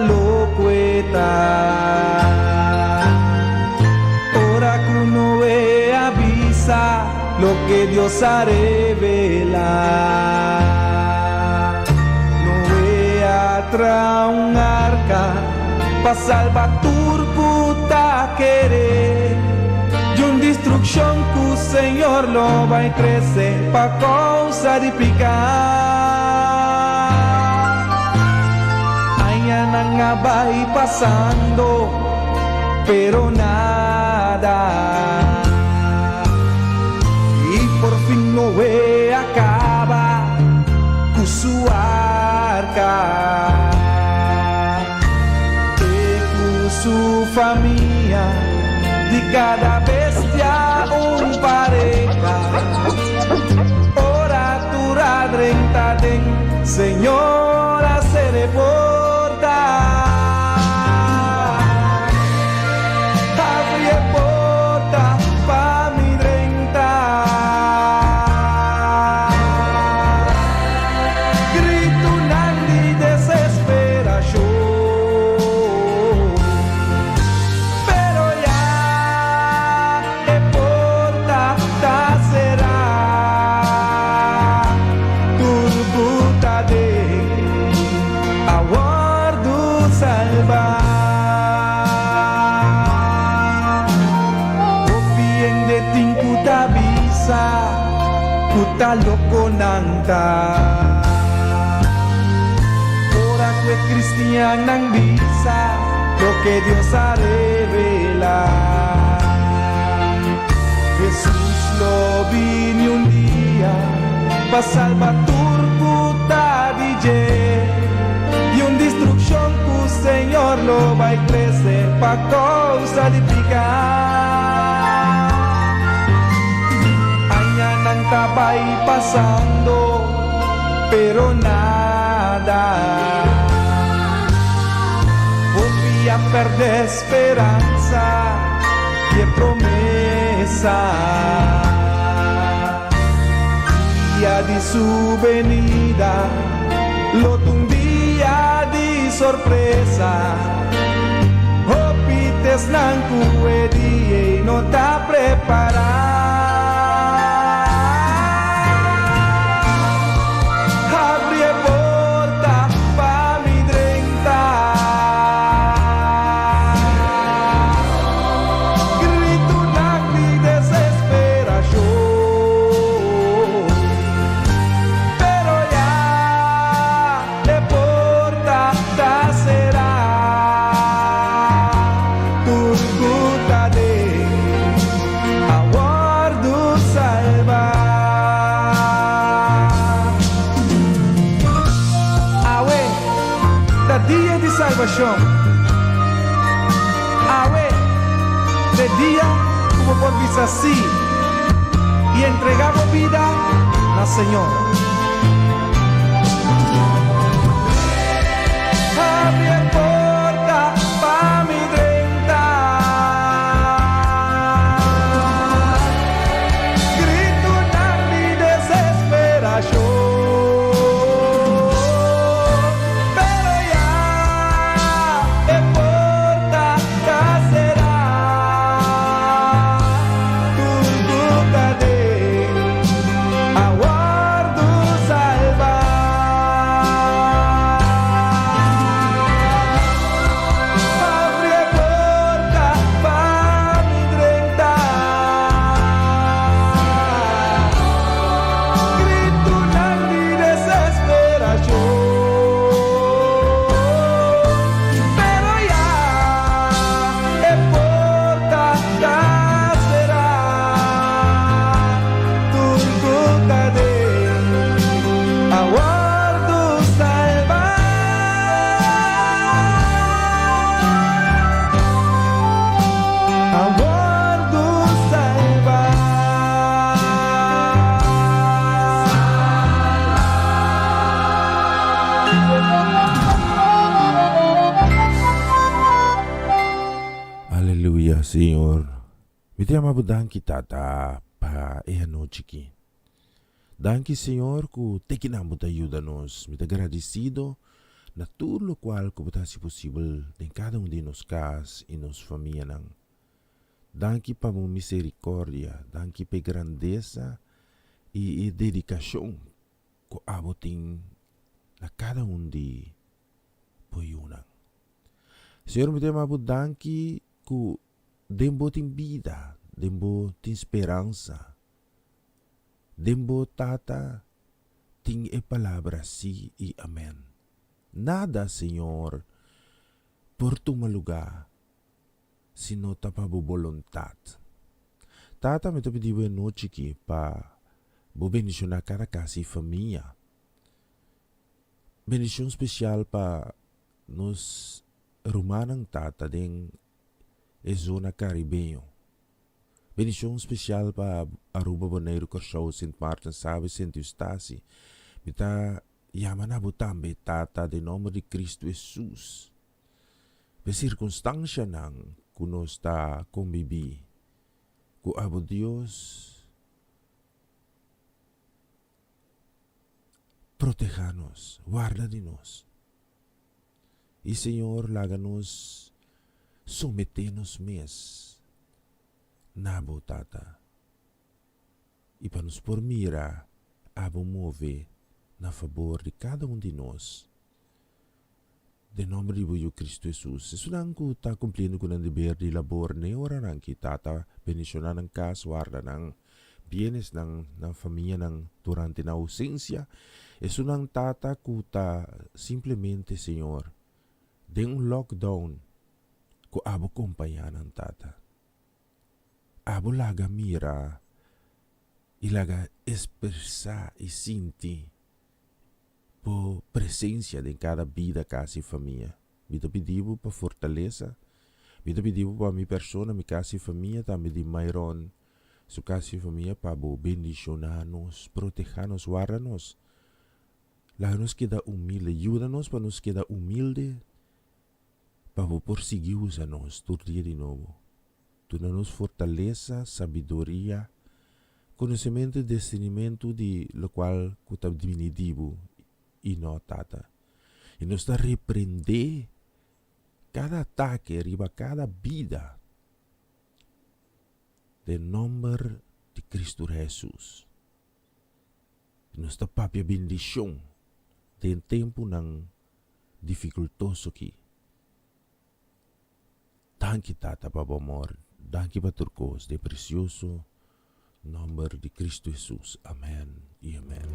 loko e ta. Ora ku Noe a bisa loke Dios a revelá. Noe a traha un arka pa salba tur ku ta kere di un destrukshon ku Señor lo bai trese pa kousa di piká. Añanan a bai pasando, pero nada. I por fin Noe a kaba ku su arka. E ku su famia, di kada bestia un pareha. Ora tur a drenta den, Señor a sere porta. Abri e porta pa mi drenta. Gritunan di desesperacion. Pero ya e porta ta será. Tur ku ta den a wòrdu salbá. Hopi hende tin ku ta bisa ku ta loko nan ta. Ora ku e kristiannan bisa loke Dios a revelá. Hesus lo bini un dia pa salba tur ku ta di dje di un destrukshon ku Señor lo bai trese pa kousa di piká. Añanan ta bai pasando, pero nada. Hopi a pèrdè speransa di e promesa. Dia di su benida lo ta un dia di sorpresa. Hopi t'esnan ku e dia ei no ta prepará. Habri e porta pa mi drenta. Gritunan di desesperashon. Pero ya e porta ta será. Tur ku ta den a wòrdu salbá. Awe ta dia di salbashon. Awe ta e dia ku bo por bisa sí i entregá bo bida na Señor. Habri e porta pa mi drenta. Gritunan di desesperashon. Pero ya e porta ta será. Tur ku ta den a wòrdu salbá. Abri e porta pa mi drenta. Gritunan di desesperashon. Pero ya e porta ta será. Tur ku ta den a wòrdu salbá. A wòrdu salbá. Aleluya Señor mi ta yama bo danki tata pa e anochi ki danki Señor ku te kinan bo ta yuda nos mi ta gradisido. na tur lokual ku bo ta hasi posibel den kada un di nos kas i nos famianan. Danki pa bo misericordia, danki pa e grandesa i e dedicacion cu abo tin na cada un di bo yunan. Señor mi ta yama bo danki cu den bo tin bida, den bo tin speransa, den bo Tata tin e palabra si i amen. Nada, Señor, por tuma luga si no ta pa bo boluntat. Tata, mi ta pidi bo e nochi ki pa bo bendishoná kada kas i famia. Bendishon spesial pa nos rumannan, Tata, den e zona karibeño. Bendishon spesial pa Aruba, Boneiru, Kòrsou, Sint Maarten, Saba i Sint Eustasi. Mi ta yama na bo tambe, Tata, den nòmber di Kristu Hesus. P'e sirkunstanshanan ku nos ta kombibí ku abo Dios, protehá nos, warda di nos. I Señor laga nos someté nos mes na bo, Tata, i pa nos por mira abo move na fabor di kada un di nos. Den nomber di bo Yu Cristo Jesus, esunnan cu ta cumpliendo cu nan deber di labor n'e oranan ki Tata bendiciona nan cas, warda nan bienesnan, nan famianan durante nan ausencia, esunnan Tata cu ta simplemente, Señor, den un lockdown cu abo compaña nan, Tata. Abo laga mira y laga expresa y sinti Bo presencia den cada bida, casa y famia. Mi ta pidi bo pa fortaleza. Mi ta pidi bo pa mi persona, mi casa y famia, tambe di Myron su casa y famia, pa bo bendiciona nos, proteha nos, warda nos. Laga nos keda humilde, yuda nos pa nos keda humilde, pa bo por sigui usa nos tur dia di nobo. Duna nos fortalesa, sabiduria, konosementu i discernimentu di lokual ku ta bini di bo i no, Tata. I nos ta reprendé kada atake riba kada bida den nòmber di Kristu Hesus. I nos ta papia bendishon den tempunan difikultoso aki. Danki Tata pa bo amor, danki pa tur kos, den precioso nomber di Cristo Jesus, amen y amen.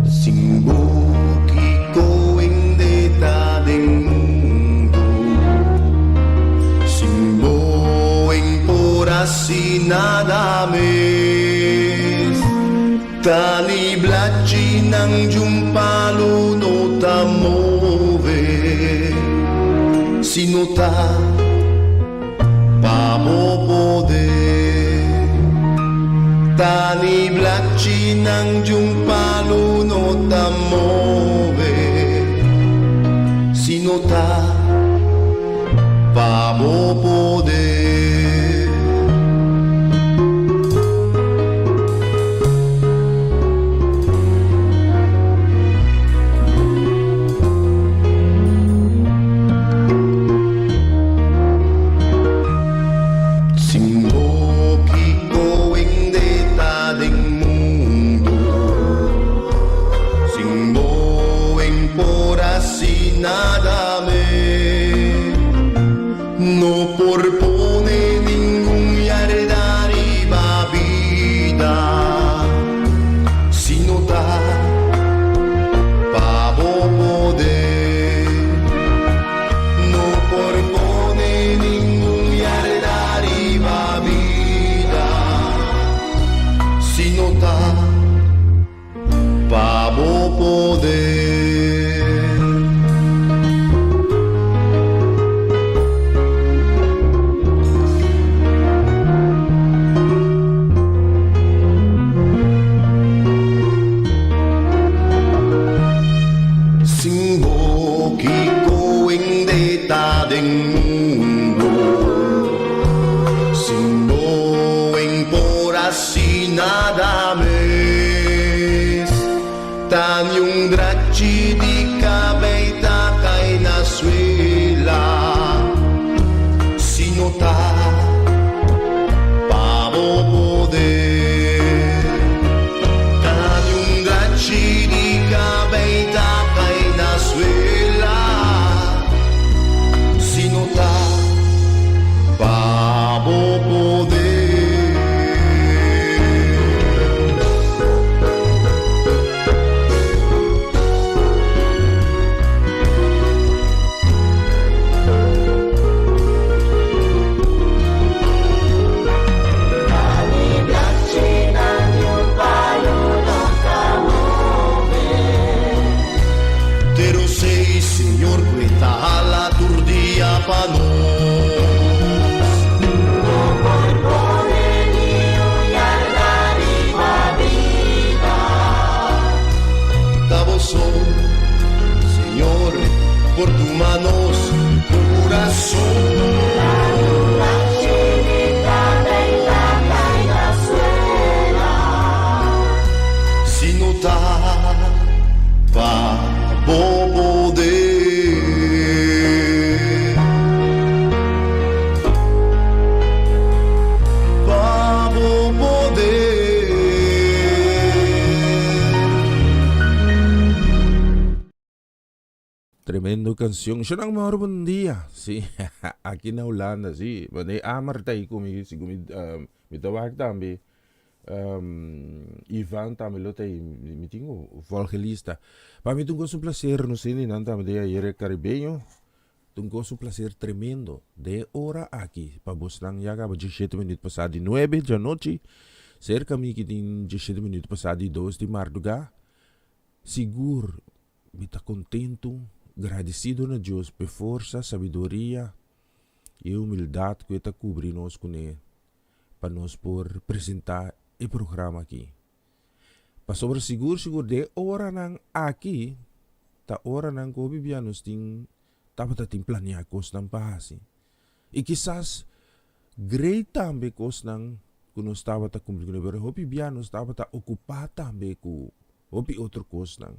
Sin bo kiko hende ta den mundu Sin bo en por hasi nada mes Ta ni blachinan djun palu no ta move Si no ta Pa bo poder ta ni blachinan djun palu no ta move si no ta pa bo poder. Sin bo kiko hende ta den mundu Sin bo en por hasi nada mes No por pone ningun yarda riba bida Si no ta pa bo poder No por pone ningun yarda riba bida Si no ta pa bo poder. blachi di kabei ta kai na suela Si no ta pa bo poder Ta ni un blachi di kabei ta kai na suela Si no ta pa bo poder. Pero sei, Señor, ku e ta hala tur dia pa nos. Ta bo so, Señor, por tuma nos kurason. Si no ta pa bo poder. Pa bo poder. Tremendo canción. Shonan mejor buen dia. Sí, aki na Hulanda, sí. Wanneer Amar ta ahí con mi, si con mi, um, mi ta wak tambe. Um, Ivan tambe lo ta ahí. Mi, mi tingo volge lista. Pa mi tungo un placer, no sé ni nan tambe de ayer caribeño. Tungo un placer tremendo. De ora aki, pa bosnan ya caba 17 minuut pasá di 9 de anochi. Cerca mi ki tin 17 minuut pasá di 2 di marduga. Sigur Mi ta kontentu, gradisido na Dios p'e forsa, sabiduria i e humildat ku e ta kubri nos kuné pa nos por presentá e programa akí. Pasobra sigur sigur den e oranan akí ta oranan ku hopi bia nos tin tabata tin planeá kosnan pa hasi. I kisas grei tambe kosnan ku nos tabata kumpli kuné, pero hopi bia nos tabata okupá tambe ku hopi otro kosnan.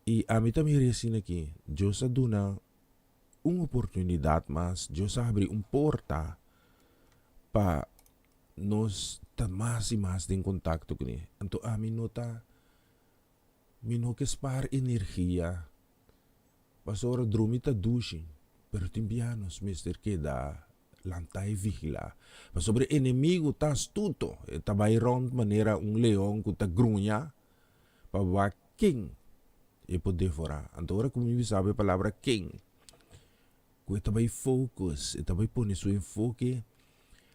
I ami ta mira asina aki, Dios a duna un oportunidat mas, Dios a habri un porta pa nos ta mas i mas den kontakto kuné. Anto ami no ta, mi no ke spar energia, pasobra drumi ta dushi, pero tin bia nos mester keda Lanta i vigilá. Pasobra e enemigu ta astuto, e ta bai rònt manera un leon ku ta gruña pa wak ken e por devorá. Anto ora ku mi bisa bo e palabra ken, ku e ta bai focus, e ta bai pone su enfoke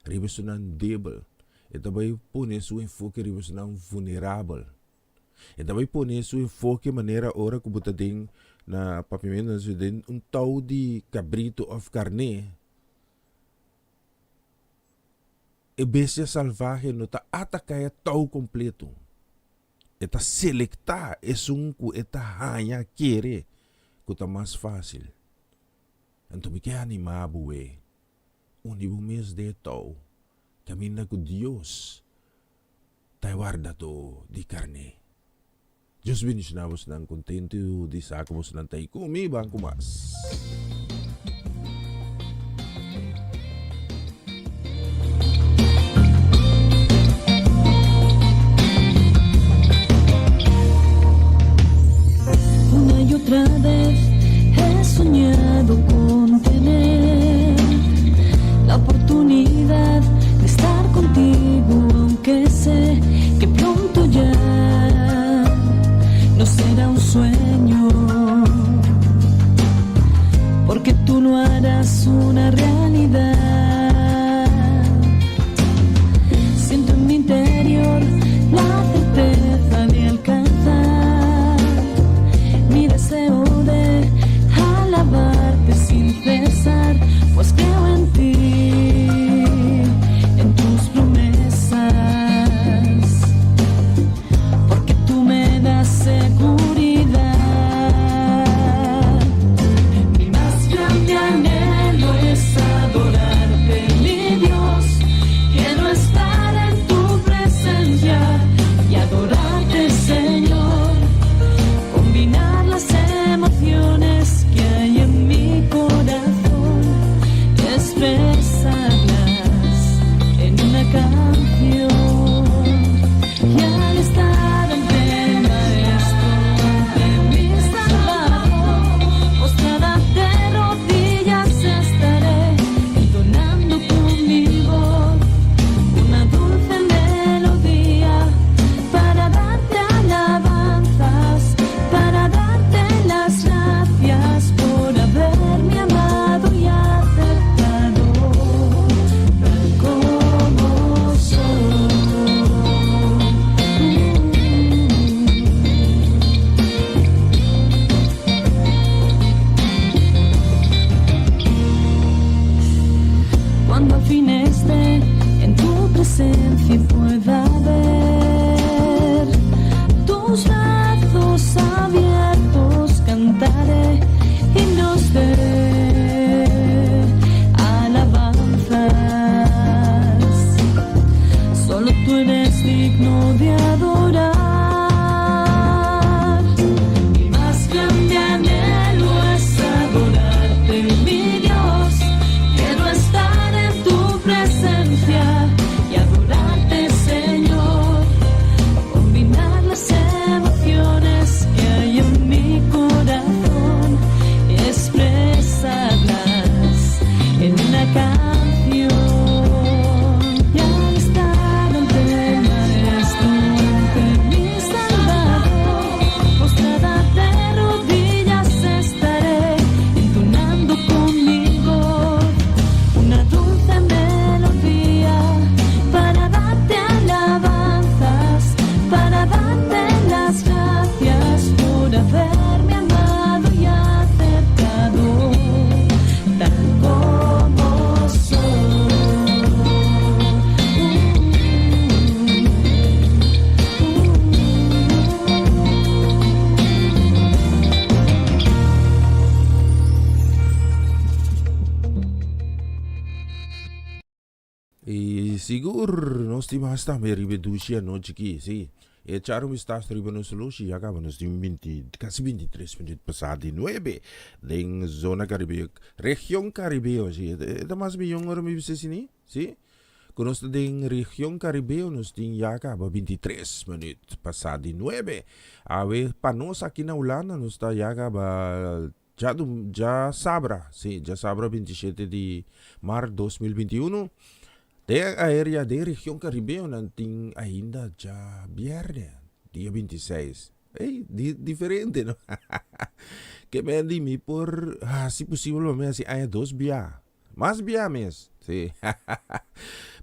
riba esunnan debel, e ta bai pone su enfoke riba esunnan vulnerabel. E ta bai pone su enfoke manera ora ku bo ta den na papiamentu nan den un tou di kabritu òf karné. E bestia salvahe no ta ataká e tou kompletu. E ta selektá esun ku e ta haña kere ku ta mas fásil. Anto mi ke animá bo wei, uni bo mes den e tou kaminda ku Dios Ta e wardadó di karné. Dios bendishoná bosnan kontentu di sa ku bosnan ta ei ku mi ban ku mas. Una y otra vez he soñado con tener la oportunidad de estar contigo, aunque sé que pronto ya no será un sueño. expresarlas en una canción. Y al estar ante el Maestro, ante mi Salvador, postrada de rodillas estaré, entonando con mi voz una dulce melodía para darte alabanzas, para darte las gracias por haberme amado y aceptado tal como soy. Cuando al fin esté en tu presencia y pueda ver tus brazos abiertos, cantaré himnos de alabanzas. Solo tú eres digno de adorar. Mi más grande anhelo es adorarte, mi Dios. Quiero estar en tu presencia y adorarte, Señor. Combinar las emociones que hay en mi corazón y expresarlas en una canción. Y al estar ante el Maestro, ante mi Salvador, postrada de rodillas estaré, entonando con mi voz una dulce melodía para darte alabanzas, para darte las gracias por haberme amado y aceptado tal como soy. I sigur nos tin mas tambe riba e dushi anochi aki, sí. Echa un vistazo riba nos oloshi, ya caba nos tin 20, casi 23 minuut pasá di nuebe den zona Caribe, region Caribeo, sí. E ta mas miyon ora mi bisa asini, sí. Cu nos ta den region Caribeo nos tin ya caba 23 minuut pasá di nuebe. Awe pa nos aki na Hulanda nos ta ya caba djasabra, sí, djasabra 27 di mart 2021. Den area den region Caribeo nan tin ainda djabierne, dia 26. Ey, di diferente no. Ke men di mi por hasi posibel pa mi hasi aña dos bia. Mas bia mes. Sí.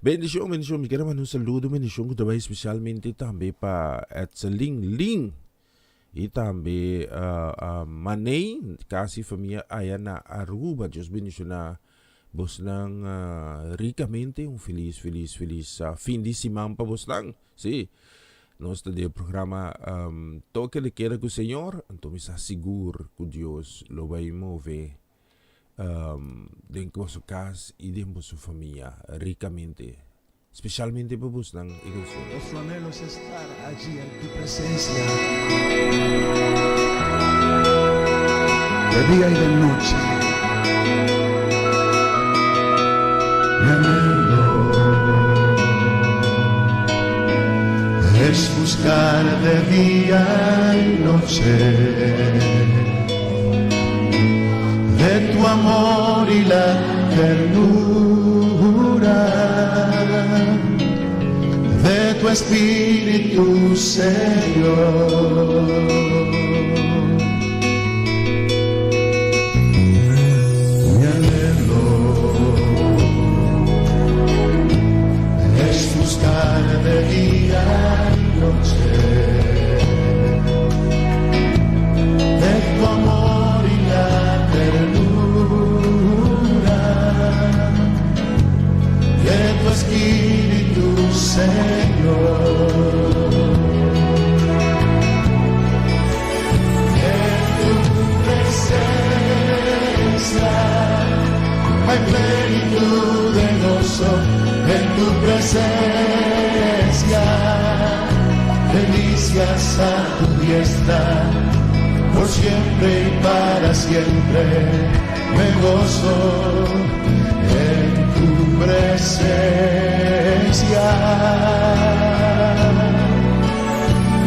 Bendicion, bendicion. Mi quiero manda un saludo, bendicion ku ta bai especialmente tambe pa Etselin Lin. I tambe uh, Maney, kasi famia aya na Aruba. Dios bendiciona bosnan ricamente. Un feliz, feliz, feliz fin di siman pa bosnan. Sí. Nos ta den programa um, Toque de Queda ku Señor. Anto mi sa sigur ku Dios lo bai move um, den boso kas i den boso famia ricamente. Specialmente pa bosnan e canción. Nuestro anhelo es estar allí en tu presencia de día y de noche. Mi anhelo es buscar de día y noche de tu amor y la ternura de tu espíritu, Señor. Mi anhelo es buscar de día y noche de tu amor y la ternura de tu espíritu, Señor. En tu presencia hay plenitud de gozo, en tu presencia delicias a tu diestra, por siempre y para siempre me gozo en presencia.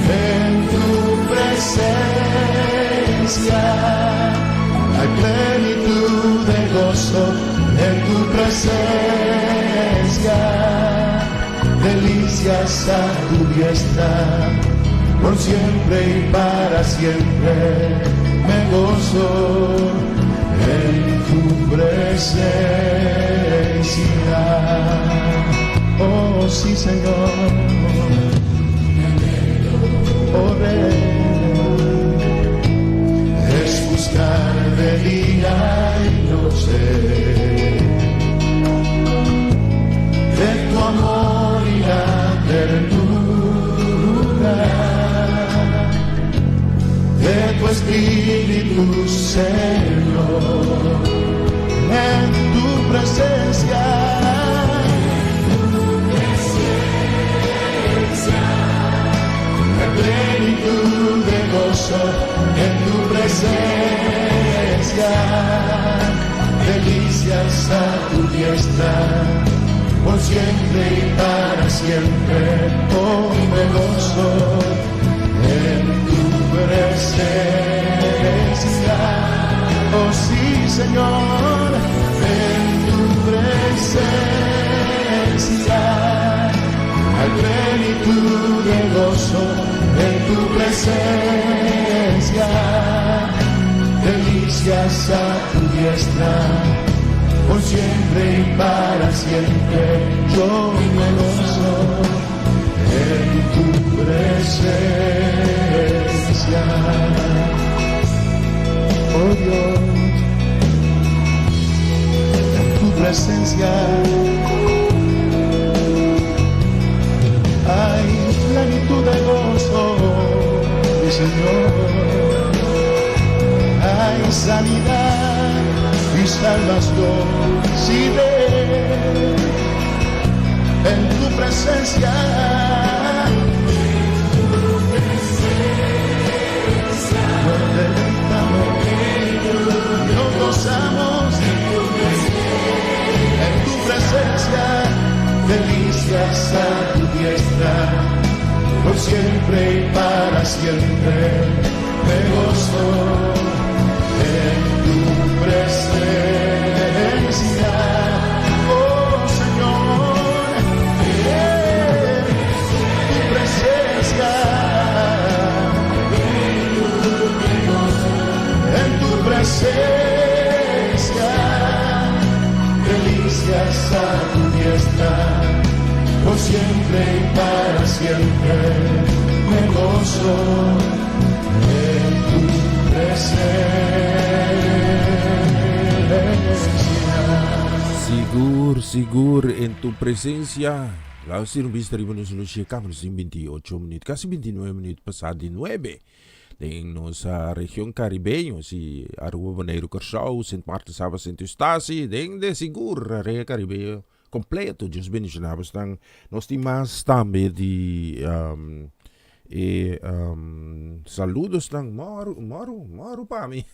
En tu presencia hay plenitud de gozo. En tu presencia, delicias a tu diestra, por siempre y para siempre me gozo en tu presencia. Oh sí, Señor. Oh Rey, es buscar de día y noche de tu amor y la ternura de tu espíritu, Señor, en tu presencia. La plenitud de gozo en tu presencia, delicias a tu diestra, por siempre y para siempre, oh me gozo en tu presencia. Oh sí, Señor, en tu presencia hay plenitud de gozo en tu presencia, delicias a tu diestra, por siempre y para siempre, yo me gozo en tu presencia. Oh Dios, en tu presencia hay plenitud de gozo, mi Señor. Hay sanidad y salvación, sí, de en tu presencia. Nos deleitamos, nos gozamos en tu presencia, delicias a tu diestra, por siempre y para siempre me gozo en tu presencia. Oh Señor, en tu presencia, en tu presencia, delicias a tu diestra, por siempre y para siempre me gozo en tu presencia. Sigur, sigur, en tu presencia. Laat ons un bista riba nos lucia caba nos tin 28 minuut, casi 29 minuut pasa di 9. Den nos region caribeño, si Aruba, Boneiru, Kòrsou, Sint Maarten, Saba, Sint Eustatius, den de sigur area caribeño completo. Dios bendiciona bosnan. Nos tin mas tambe di e saludosnan. Mòru, mòru, mòru pa mi.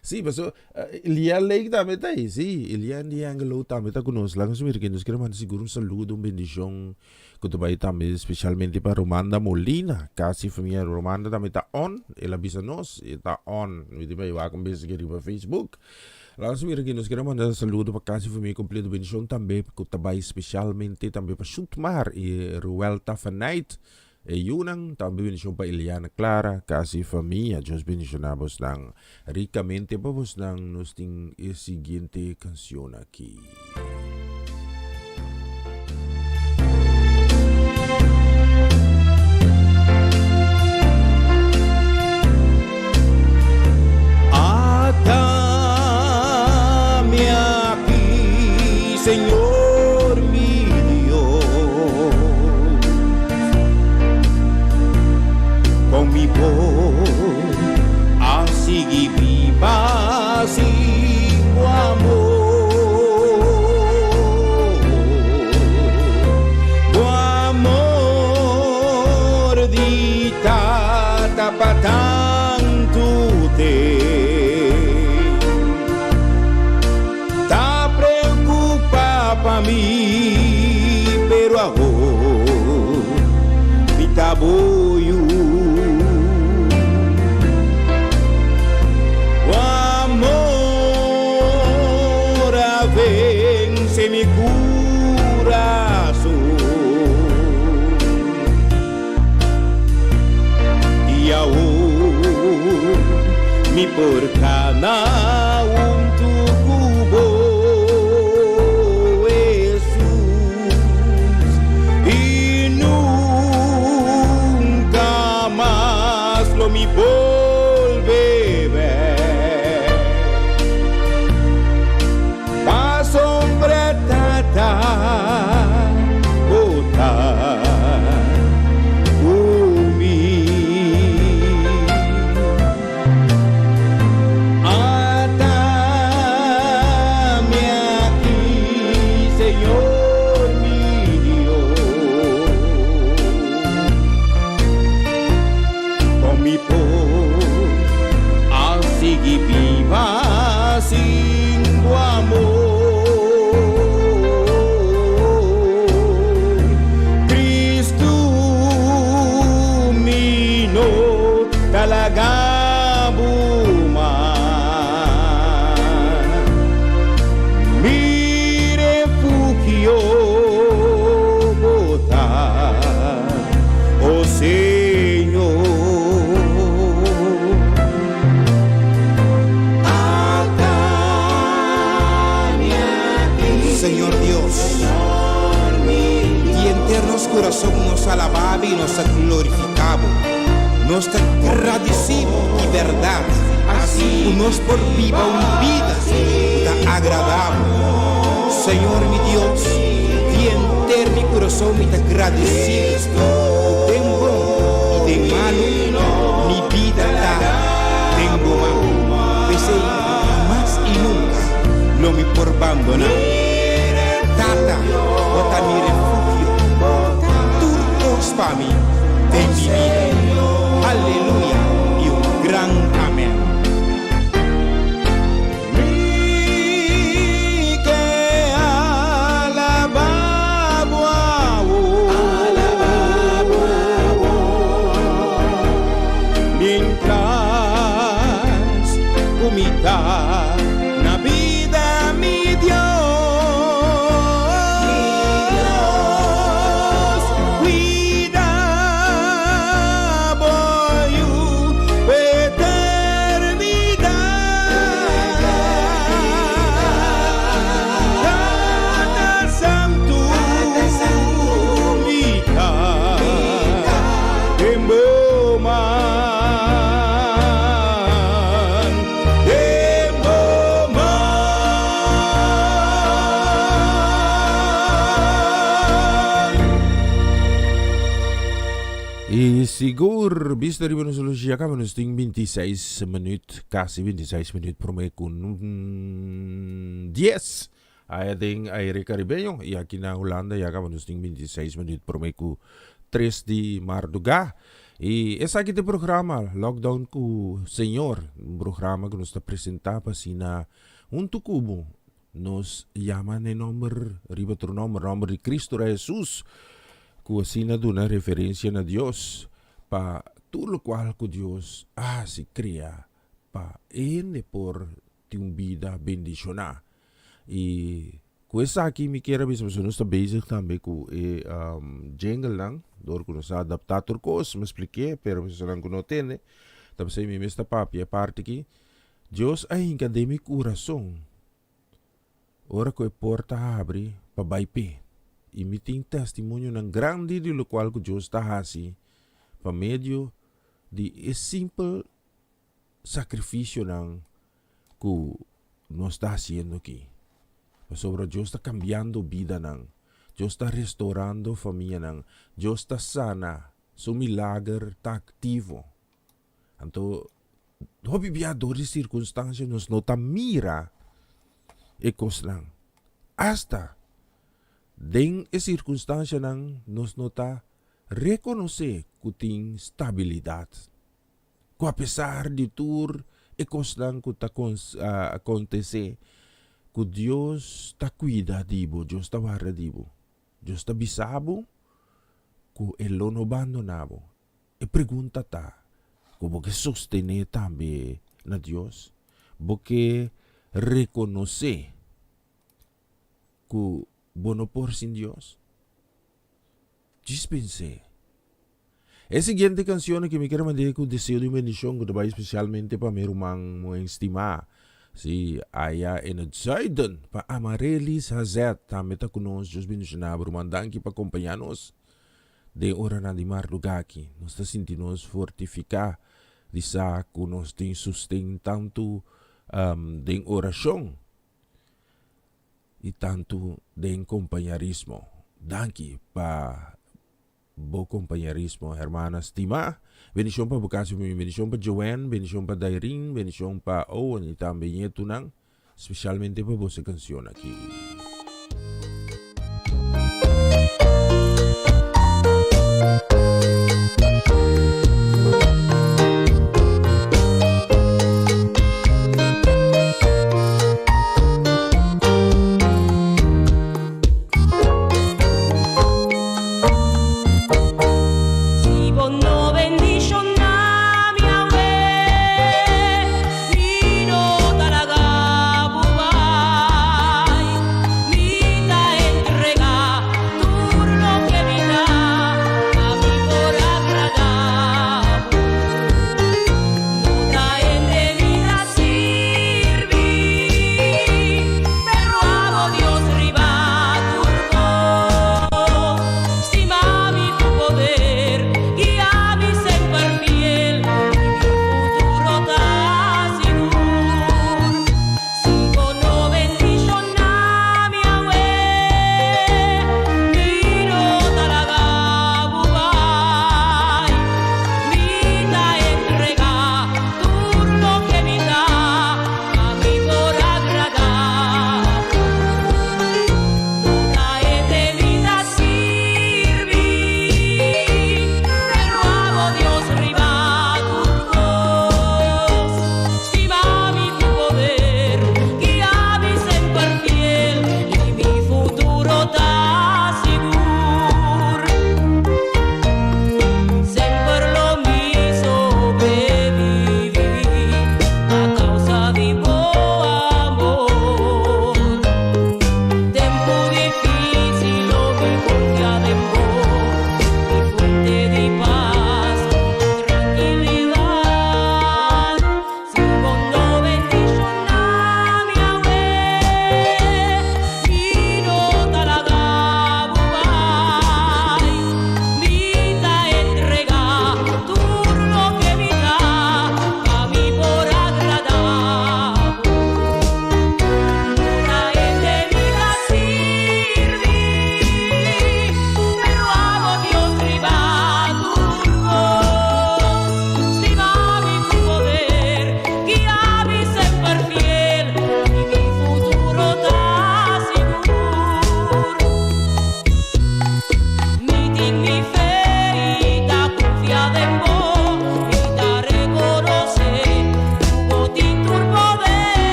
Sí, paso Elian Lake tambe ta ahí. Sí, Elian di Angelo tambe ta ku nos. Laga nos mira ke nos quiere manda sigur un saludo, un bendicion ku ta bai tambe especialmente pa Romanda Molina. Casi familia Romanda tambe ta on. El a bisa nos, e ta on. Mi tin bai wak un bes aki riba Facebook. Laga nos mira ke nos quiere manda saludo pa casi familia completo. Bendicion tambe ku ta bai especialmente tambe pa Shutmar y Ruel Tafanait. E yunan tambe bendicion pa Eliana Clara, casi familia. Dios bendiciona bosnan ricamente. Pa bosnan nos tin e siguiente cancion aki. Ata mi aki, Señor mi Dios, con mi por a sigui biba sin bo amor? Bo amor di tata pa tantu tempu ta preocupa pa pa mi, pero awor mi ta bo yu. Bo amor a vence mi curason. I awor mi por cana huntu cu bo, Hesus, i nunca mas lo mi bolbe bek. Pasobra Tata bo ta ku mi. Ata mi aki, Señor mi Dios. Kon mi por a sigui biba sin bo amor? Cristo, mi no ta laga bo mas. Mi refugio bo ta, oh Señor. Señor Dios, di henter nos kurason nos alababo i nos ta glorifikabo. Nos ta gradisibo di bèrdat ku nos por biba un bida ku ta agradabo. Señor mi Dios, di henter mi kurason mi ta gradisibo ku den bon i den malu mi bida ta den bo man. P'esei hamas i nunka lo mi por bandoná. Tata, bo ta mi refugio, tur kos pa mi den mi bida. Aleluya i un gran amèn. Mi ke alabá bo awo. Mientras ku mi ta na bida mi Dios, cuida bo yu pa eternidad. Tata Santu, mi ta den bo man, den bo man. I sigur, bista riba nos horloge ya caba nos tin 26 minuut, casi 26 minuut prome cu 10 aya den aire caribeño y aki na Hulanda ya caba nos tin 26 minuut prome cu 3 di marduga. Y esaki ta e programa Lockdown cu Señor, un programa cu nos ta presenta pa asina hunto cu bo Nos yama n'e nomber riba otro nomber, nomber di Cristo ra Jesus, cu asina duna referencia na Dios pa tur locual cu Dios a haci crea pa e hende por tin un bida bendiciona. Y cu esaki mi kier a bisa pasobra nos ta bezig tambe cu e jinglenan, door cu nos a adapta tur cos, mi a spliké, pero personanan cu no tende, ta pasey mi mes ta papia e parti aki. Dios a hinka den mi kurason ora ku e porta habri pa bai p'e, i mi tin testimonionan grandi di lokual ku Dios ta hasi pa medio di e simpel sakrifisionan ku nos ta hasiendo aki. Pasobra Dios ta kambiando bidanan, Dios ta restourando famianan, Dios ta sana, su milager ta aktivo. Anto, hopi bia dor di sirkunstansia nos no ta mira e kosnan. Asta den e sirkunstansianan nos no ta rekonosé ku tin stabilidat. Ku apesar di tur e kosnan ku ta akontesé, ku Dios ta kuida di bo, Dios ta warda di bo. Dios ta bisa bo ku e lo no bandoná bo. E pregunta ta, ku bo ke sostené tambe na Dios? Bo ke rekonosé ku bo no por sin Dios? Djis pens'é. E siguiente kanshon ku mi kier mand'é ku deseo di un bendishon ku ta bai spesialmente pa mi ruman muhé stimá, sí, aya in het zuiden, pa Amarelis Hazet, tambe ta ku nos. Dios bendishoná bo ruman. Danki pa kompañá nos den oranan di mardugá aki. Nos ta sinti nos fortifiká di sa ku nos tin sosten tantu den orashon i tantu den kompañarismo. Danki pa Bo kompañerismo, hermana stimá. Bendishon pa bo kas i famia. Bendishon pa Joanne, bendishon pa Dairin, bendishon pa Owen i tambe ñetunan, spesialmente pa boso kanshon aki. Si bo no bendishoná mi awe, mi no ta laga bo bai.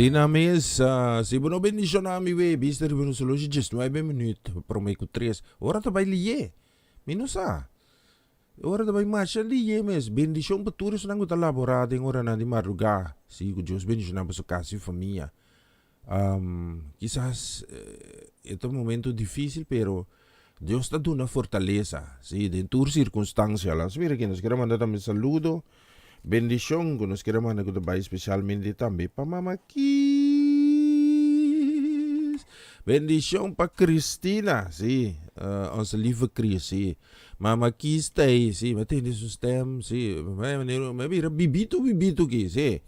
Asina mes, si bo no bendiciona mi we, bista riba nos horloge diesnuebe minuut prome cu tres. Ora ta bay liye. Mi no sa. Ora ta bay masha liye mes. Bendicion pa tur esnan cu ta labora den oranan di madruga. Si, cu Dios bendiciona boso cas y famia. Kisas e ta un momento dificil pero Dios ta duna fortalesa, si, den tur circunstancia. Laat nos mira aki, nos kier a manda tambe saludo, bendicion cu nos kier a manda cu ta bay specialmente tambe pa Mama Kies. Bendicion pa Cristina, si, onze lieve Chris, si. Mama Kies ta ey, si, mi a tende su stem, si, mi a bira bibito bibito aki, si.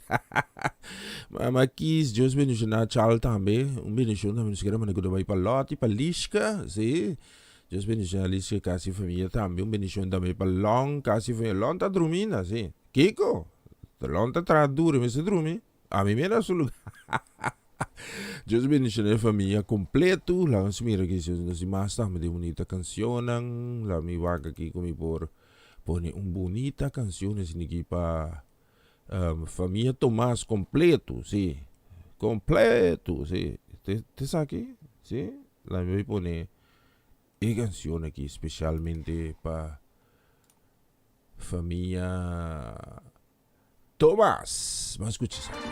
Mama Kies, Dios bendiciona Chal tambe, un bendicion tambe nos kier a manda cu ta bay pa Lottie, pa Lishka, si. Dios bendiciona Lishka casi familia tambe, un bendicion tambe pa Lon, casi familia, Lon ta druminda, si. Kiko? Lon ta traha duro, e mester drumi. Ami mi era su lugar. Dios bendiciona e familia completo. Laga nos mira ki si nos tin mas tambe den bunita cancionnan. Laga mi wak aki cu mi por pone un bunita cancion esaki aki pa familia Tomas completo, si. Completo, si. Te esaki? Si. Laga mi pone e cancion aki specialmente pa familia. Tomas, ban skucha esaki.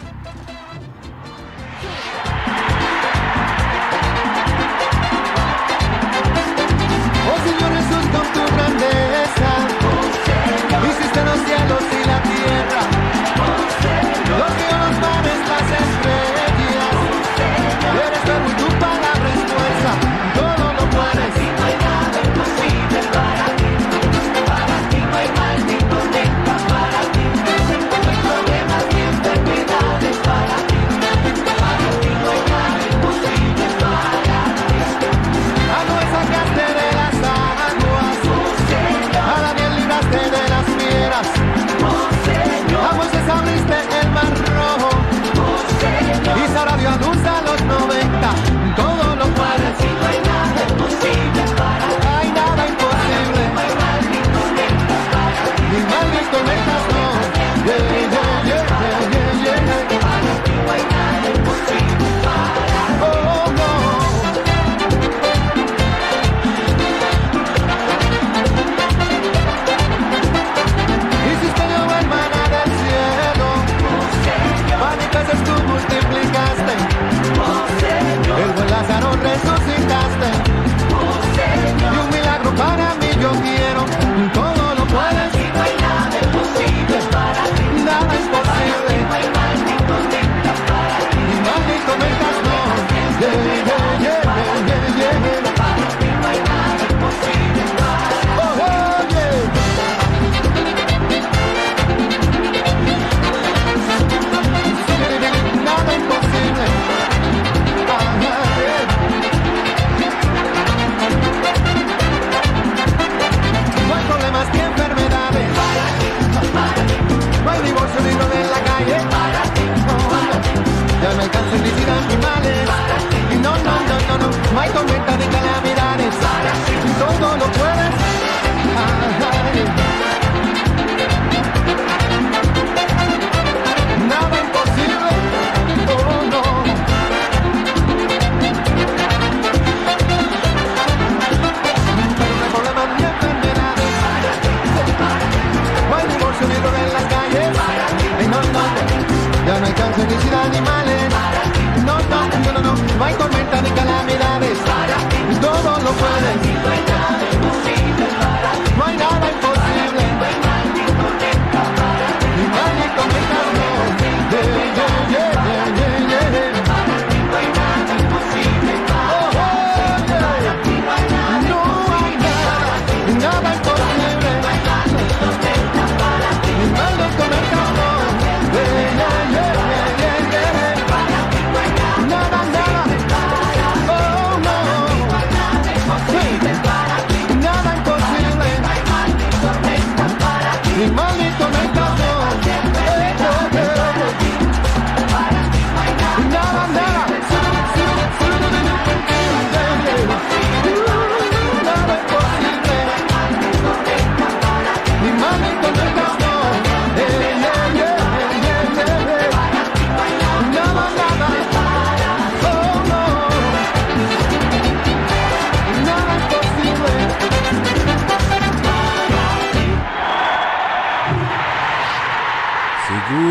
Oh Señor Jesús con tu grandeza Hiciste los cielos y la tierra Los ríos, los mares, las estrellas Eres verbo y tu palabra es fuerza Todo lo puedes No hay nada imposible para ti Para ti no hay mal ni tormenta Para ti no hay problemas ni enfermedades Para ti, para ti no hay nada imposible para ti.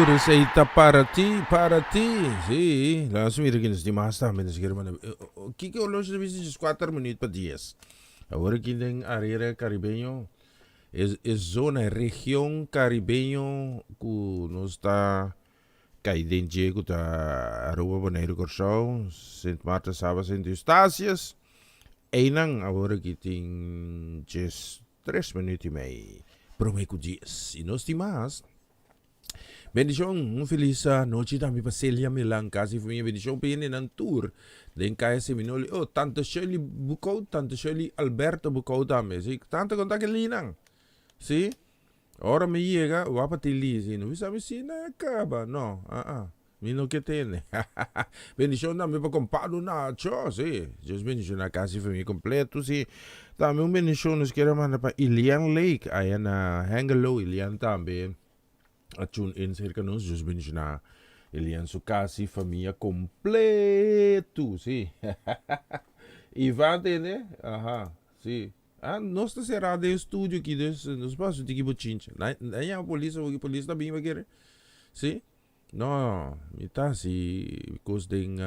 Sigur esei ta para ti, para ti. Sí, laat mira ki nos tin mas tambe nos kier manda. Kiko horloge ta bisa djes kuater minuut pa dies. Awor aki den area caribeño e e zona e region caribeño ku nos ta kai den dje ku ta Aruba, Boneiru, Kòrsou, Sint Maarten, Saba, Sint Eustatius. Einan awor aki tin djes Tres minuut y mei prome cu dies. Y nos tin mas. Bendicion, un feliz nochi tambe pa Celia Milan, casa y familia. Bendicion pa hendenan tur den Kaya Seminole. Oh, tante Shirley Bukout, tante Shirley Alberto Bukout tambe. Si, tante con ta ke linan. Si, ora mi yega, wapa tin li. Si, no bisa mi si na caba. No, ah ah. Mi no ke tene. Bendicion tambe pa compado Nacho, si. Dios bendiciona casa y familia completo, si. Tambe un bendicion nos kier a manda pa Ilian Lake, aya na Hengelo. Ilian tambe a tune in cerca nos. Dios bendiciona Ilian su casa y familia completo, si. Ivan tende? Aha, si. Ah, nos ta cerá den studio aki, dus nos paso tiki bochincha. Na, na yama polis, porque polis ta bin pa kere. Si. No, mi ta hasi kos den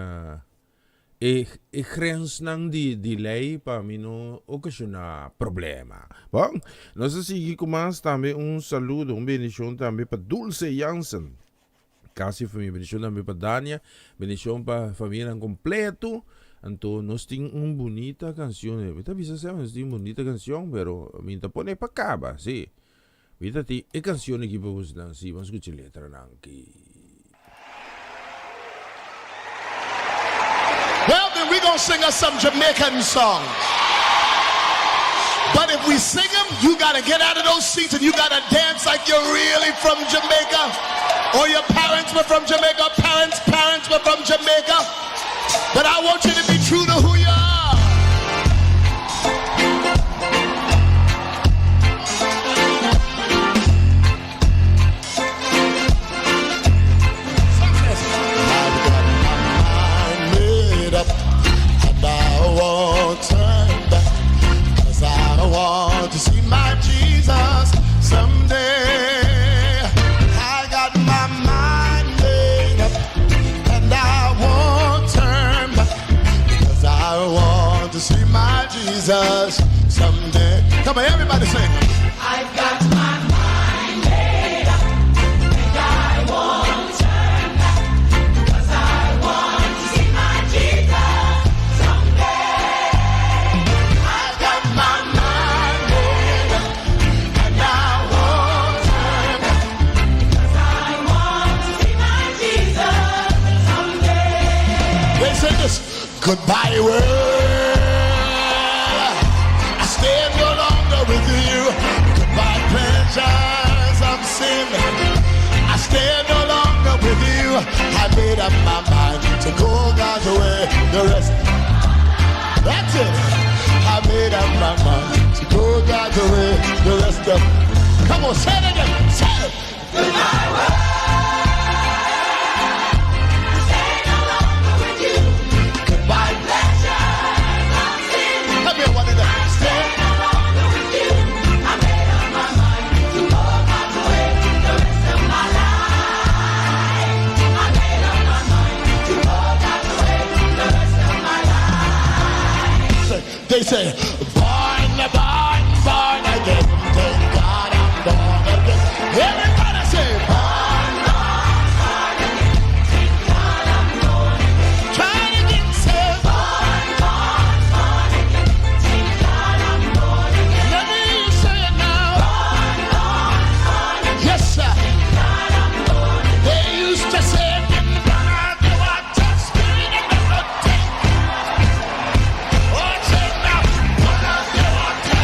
e e grensnan di di lei pa mi no okashoná problema. Bon, nos a sigui ku mas tambe un saludo, un bendishon tambe pa Dulce Jansen. Kasi famia, bendishon tambe pa Dania, bendishon pa famianan kompleto. Anto nos tin un bunita kanshon, mi ta bisa semper nos tin un bunita kanshon, pero mi ta pone pa kaba, si. Mi ta tin e cancion aki pa bosnan si ban scucha letranan aki. Well then we gonna sing us some Jamaican songs but if we sing em you gotta get out of those seats and you gotta dance like you're really from Jamaica or your parents were from Jamaica parents parents were from Jamaica but I want you to be true to who you are. Want to see my Jesus someday. I got my mind made up and I won't turn back because I want to see my Jesus someday. Come on, everybody sing. I've got my mind made up and I won't turn back because I want to see my Jesus someday. I've got my mind made up and I won't turn back because I want to see my Jesus someday. They say this goodbye world. I stand no longer with you. Goodbye pleasures of sin. I stand no longer with you. I made up my mind to go God's way. The rest. That's it. I made up my mind to go God's way. The rest of. Come on, say it again. Say it. Goodbye world. I stand no longer with you. Goodbye pleasures of sin. Come here, one of them. I stand no longer with you. I made up my mind to go God's way the rest of my life. I made up my mind to go God's way the rest of my life. They say, born, born, born again. Thank God I'm born again. Everybody say, born, born, born again. Thank God I'm born again. Try it again, say, born, born, born again. Thank God I'm born again. Let me hear you say it now. Born, born, born again. Yes, sir. Thank God I'm born again. They used to say, didn't burn the water, spirit and never take. Oh, say now, burn the water.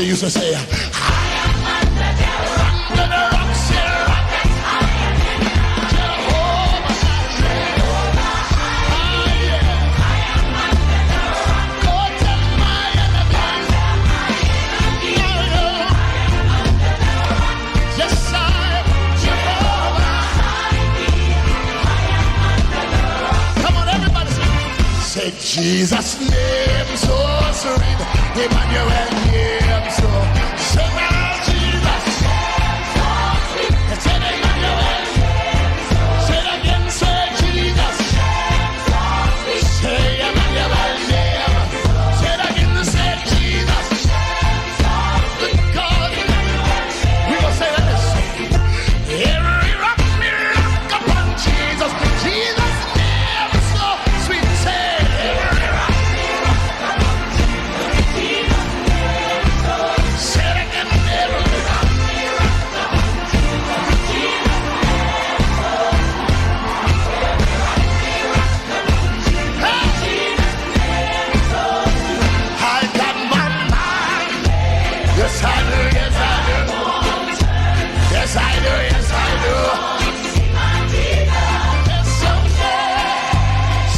They used to say, I am under the rock, say, rock that's higher than I. Jehovah, Jehovah, yeah. I am under the rock. Go tell my enemies. Yes, I am Jehovah. Come on, everybody. Say, Jesus' name so sweet. Emmanuel name so. Say now, Jesus. Say Emmanuel. Say it again, say Jesus. Say Emmanuel name. Say it again, say Jesus. God, we gonna say like this. Every rock me rock upon Jesus. Jesus name so sweet. Say every rock me rock upon Jesus. Jesus name so sweet. Say it again, every rock me rock upon Jesus. Jesus name so sweet. Every rock me rock upon Jesus. Jesus name so sweet. I got my mind. Yes, I do. Yes, I do. Yes, I do. Yes, I do. Yes, someday.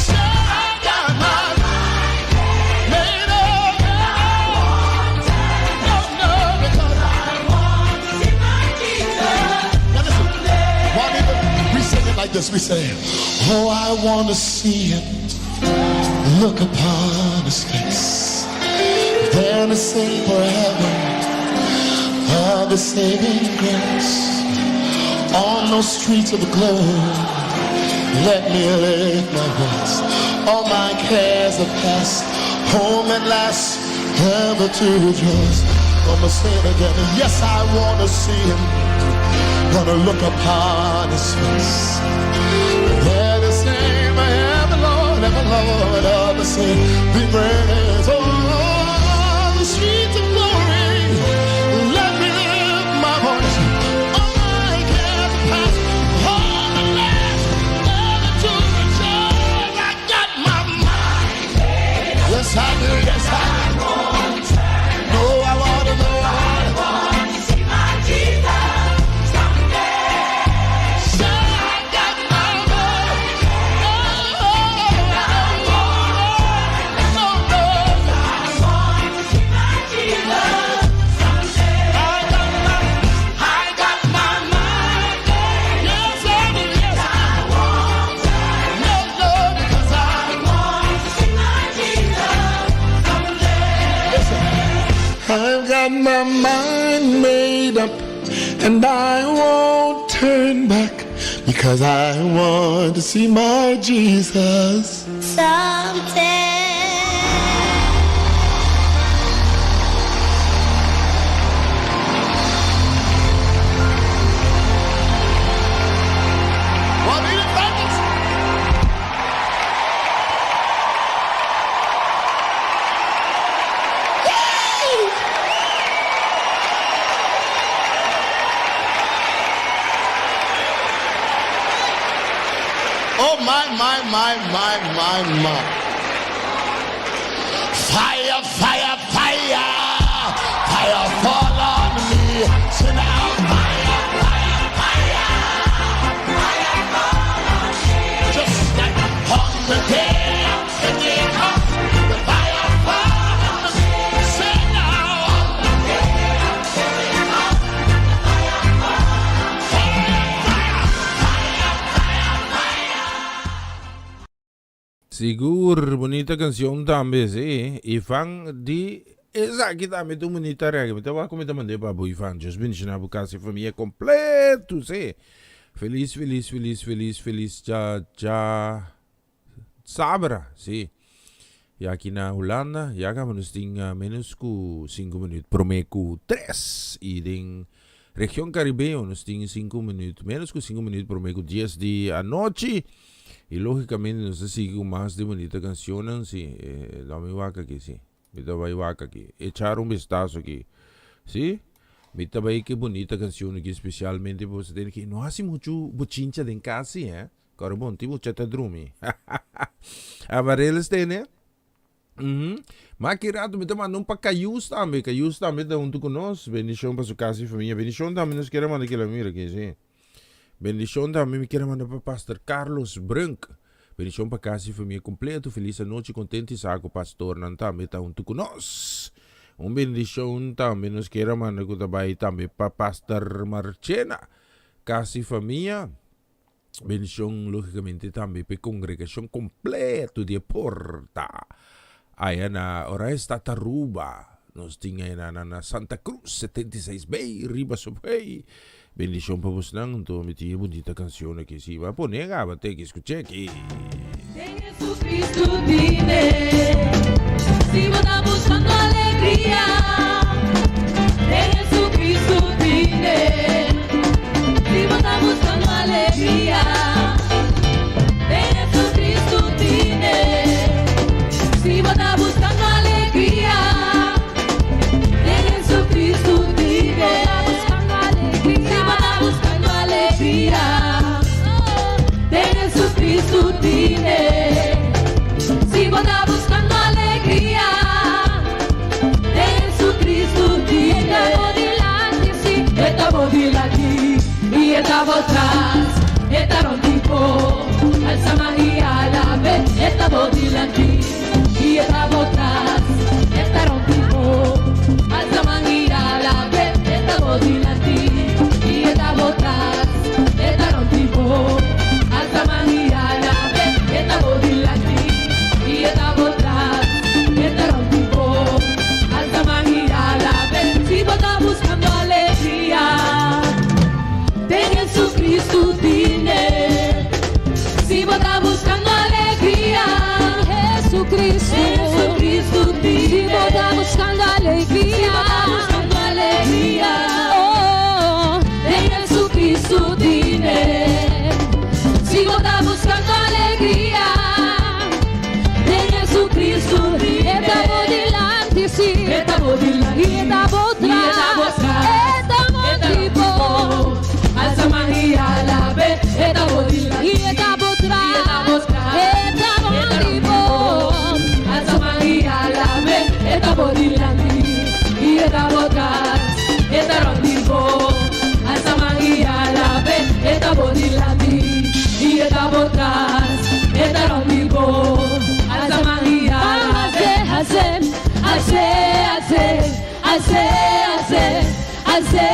Say I got my mind made up. No, no, because I want to see my Jesus. Now listen, Juanita, we sing it like this. We say, Oh, I want to see him. Look upon his face. There to sing forever of the saving grace. On those streets of glory, let me lift my voice. All my cares are past, home at last, ever to rejoice. Gonna say it again. Yes, I wanna see him. Gonna look upon his face. They're the same, ever Lord, ever Lord, of the same. Be praised. Oh, the streets of glory. Let me lift my voice. All my cares are past. All the last, ever to rejoice. I got my mind. Yes, I do. Yes, I do. No, I want to know. I want to see my Jesus someday. Say I got my mind. Oh, I want no, no. I want to see my Jesus someday. I got my, I got my mind. Yes, I do. Yes, I want. No, no, because I want to see my Jesus someday. Listen. I've got my mind made up and I won't turn back because I want to see my Jesus. Someday. Juanita Francis. Oh my, my, my, my, my, my. Fire, fire, fire. Fire fall on me. Say now, fire, fire, fire. Fire fall on me. Just like on the day of Pentecost, the fire fall on me. Say now, on the day of Pentecost, the fire fall on me. Fire, fire, fire, fire, fire. Sigur, bunita cancion tambe, si. Ifan di esaki tambe ta un bunita reggae. Mi ta wak cu mi ta mand'e pa bo Ifan. Dios bendiciona bo casa y famia completo, si. Feliz, feliz, feliz, feliz, feliz dja dja sabra, si. Ya aki na Hulanda, ya caba nos tin menos cu cinco minuut prome cu tres. Y den region Caribeo nos tin cinco minuut, menos cu cinco minuut prome cu dies di anochi. Y logicamente nos ta sigui cu mas di bunita cancionnan, si. Laat mi wak aki, si. Mi ta bay wak aki. Echar un vistazo aki. Si. Mi ta bay ke bunita cancion aki specialmente pa boso tende ki no haci mucho bochincha den cas si, eh. Kòrda bon, tin mucha ta drumi. Amarellis tene. Mm Ma ki rato mi ta manda un pa Cayus tambe. Cayus tambe ta hunto ku nos. Bendishon pa su kas i famia. Bendishon tambe nos kier a manda kila mira ki si. Bendishon tambe mi kier a manda pa Pastor Carlos Brunk. Bendishon pa kas i famia kompleto. Felis anochi kontento i sa ku pastornan tambe ta hunto ku nos. Un bendishon tambe nos kier a manda ku ta bai tambe pa Pastor Marchena. Kas i famia. Bendishon lógicamente tambe p'e congregacion completo di e Porta aya na Oranjestad Aruba. Nos tin aya na na Santa Cruz 76B riba Subway. Bendishon pa bosnan. Anto mi tin e bunita cancion aki si bo a pone caba te ki scucha aki. Den Jesucristo tine, si bo ta buscando alegria. Den Jesucristo tine, si bo ta buscando alegria. Den Jesucristo tine, si bo ta buscando alegria. Den Jesucristo tine, si bo ta buscando alegria. Den Jesucristo tine, si bo ta buscando alegria. Den Jesucristo tine. E ta bo dilanti i e ta bo tras, e ta rond di bo, alsa man i alab'é. E ta bo dilanti i e ta bo tras, e ta rond di bo, alsa man i alab'é. E ta bo dilanti i e ta bo tras, e ta rond di bo, alsa man i alab'é. E ta bo dilanti i e ta bo tras, e ta rond di bo, alsa man i alab'é. Si bo ta buscando alegria, den Jesucristo tine. Si bo ta buscando alegria, Jesucristo. Jesucristo tine. Si bo ta buscando alegria. Si bo ta buscando alegria, Oh, den Jesucristo tine. Si bo ta buscando alegria, den Jesucristo tine. E ta bo dilanti, si. E ta bo dilanti. I e ta bo I e ta bo tras. tras. E ta bo E ta tipo. Alsa man i alab'é. E ta bo dilanti. I e ta bo I e ta bo tras. tras. E ta bo E ta tipo. Alsa man i alab'é. E ta bo dilanti. I e ta bo tras. E ta rond di bo. Alsa man i alab'é. E ta bo dilanti. I e ta bo tras. E ta rond di bo. Alsa man i alab'é. Hace, hace, hace, hace, hace, hace, hace.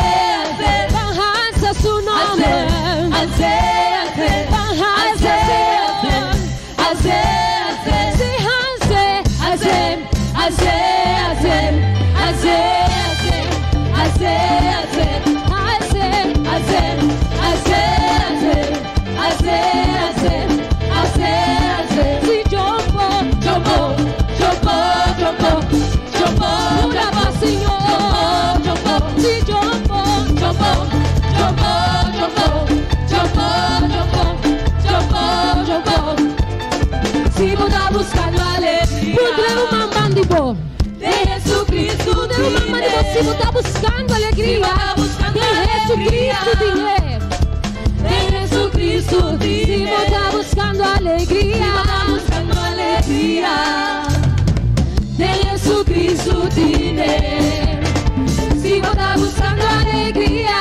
Ban hasa su nomber. Hace, hace, Ban hasa hace, hace, Sí, hace, hace, hace, hace, hace, hace, hace, hace, hace, hace, hace, hace, hace, hace. Sí, jump up, Jump up, jump up, jump up, jump up, Alaba, Señor. jump up, Sí, jump up, jump up, jump up, jump up, jump up, jump up, jump up, jump up. Si bo ta buscando alegria Puntra ruman banda di bo. de Jesucristo Puntra ruman banda di bo si bo ta buscando alegria. Si bo ta buscando De Jesucristo alegria. tine. De Jesucristo Si tine. bo ta buscando alegria. Si bo ta buscando alegria de Jesucristo tine. Si bo ta buscando alegria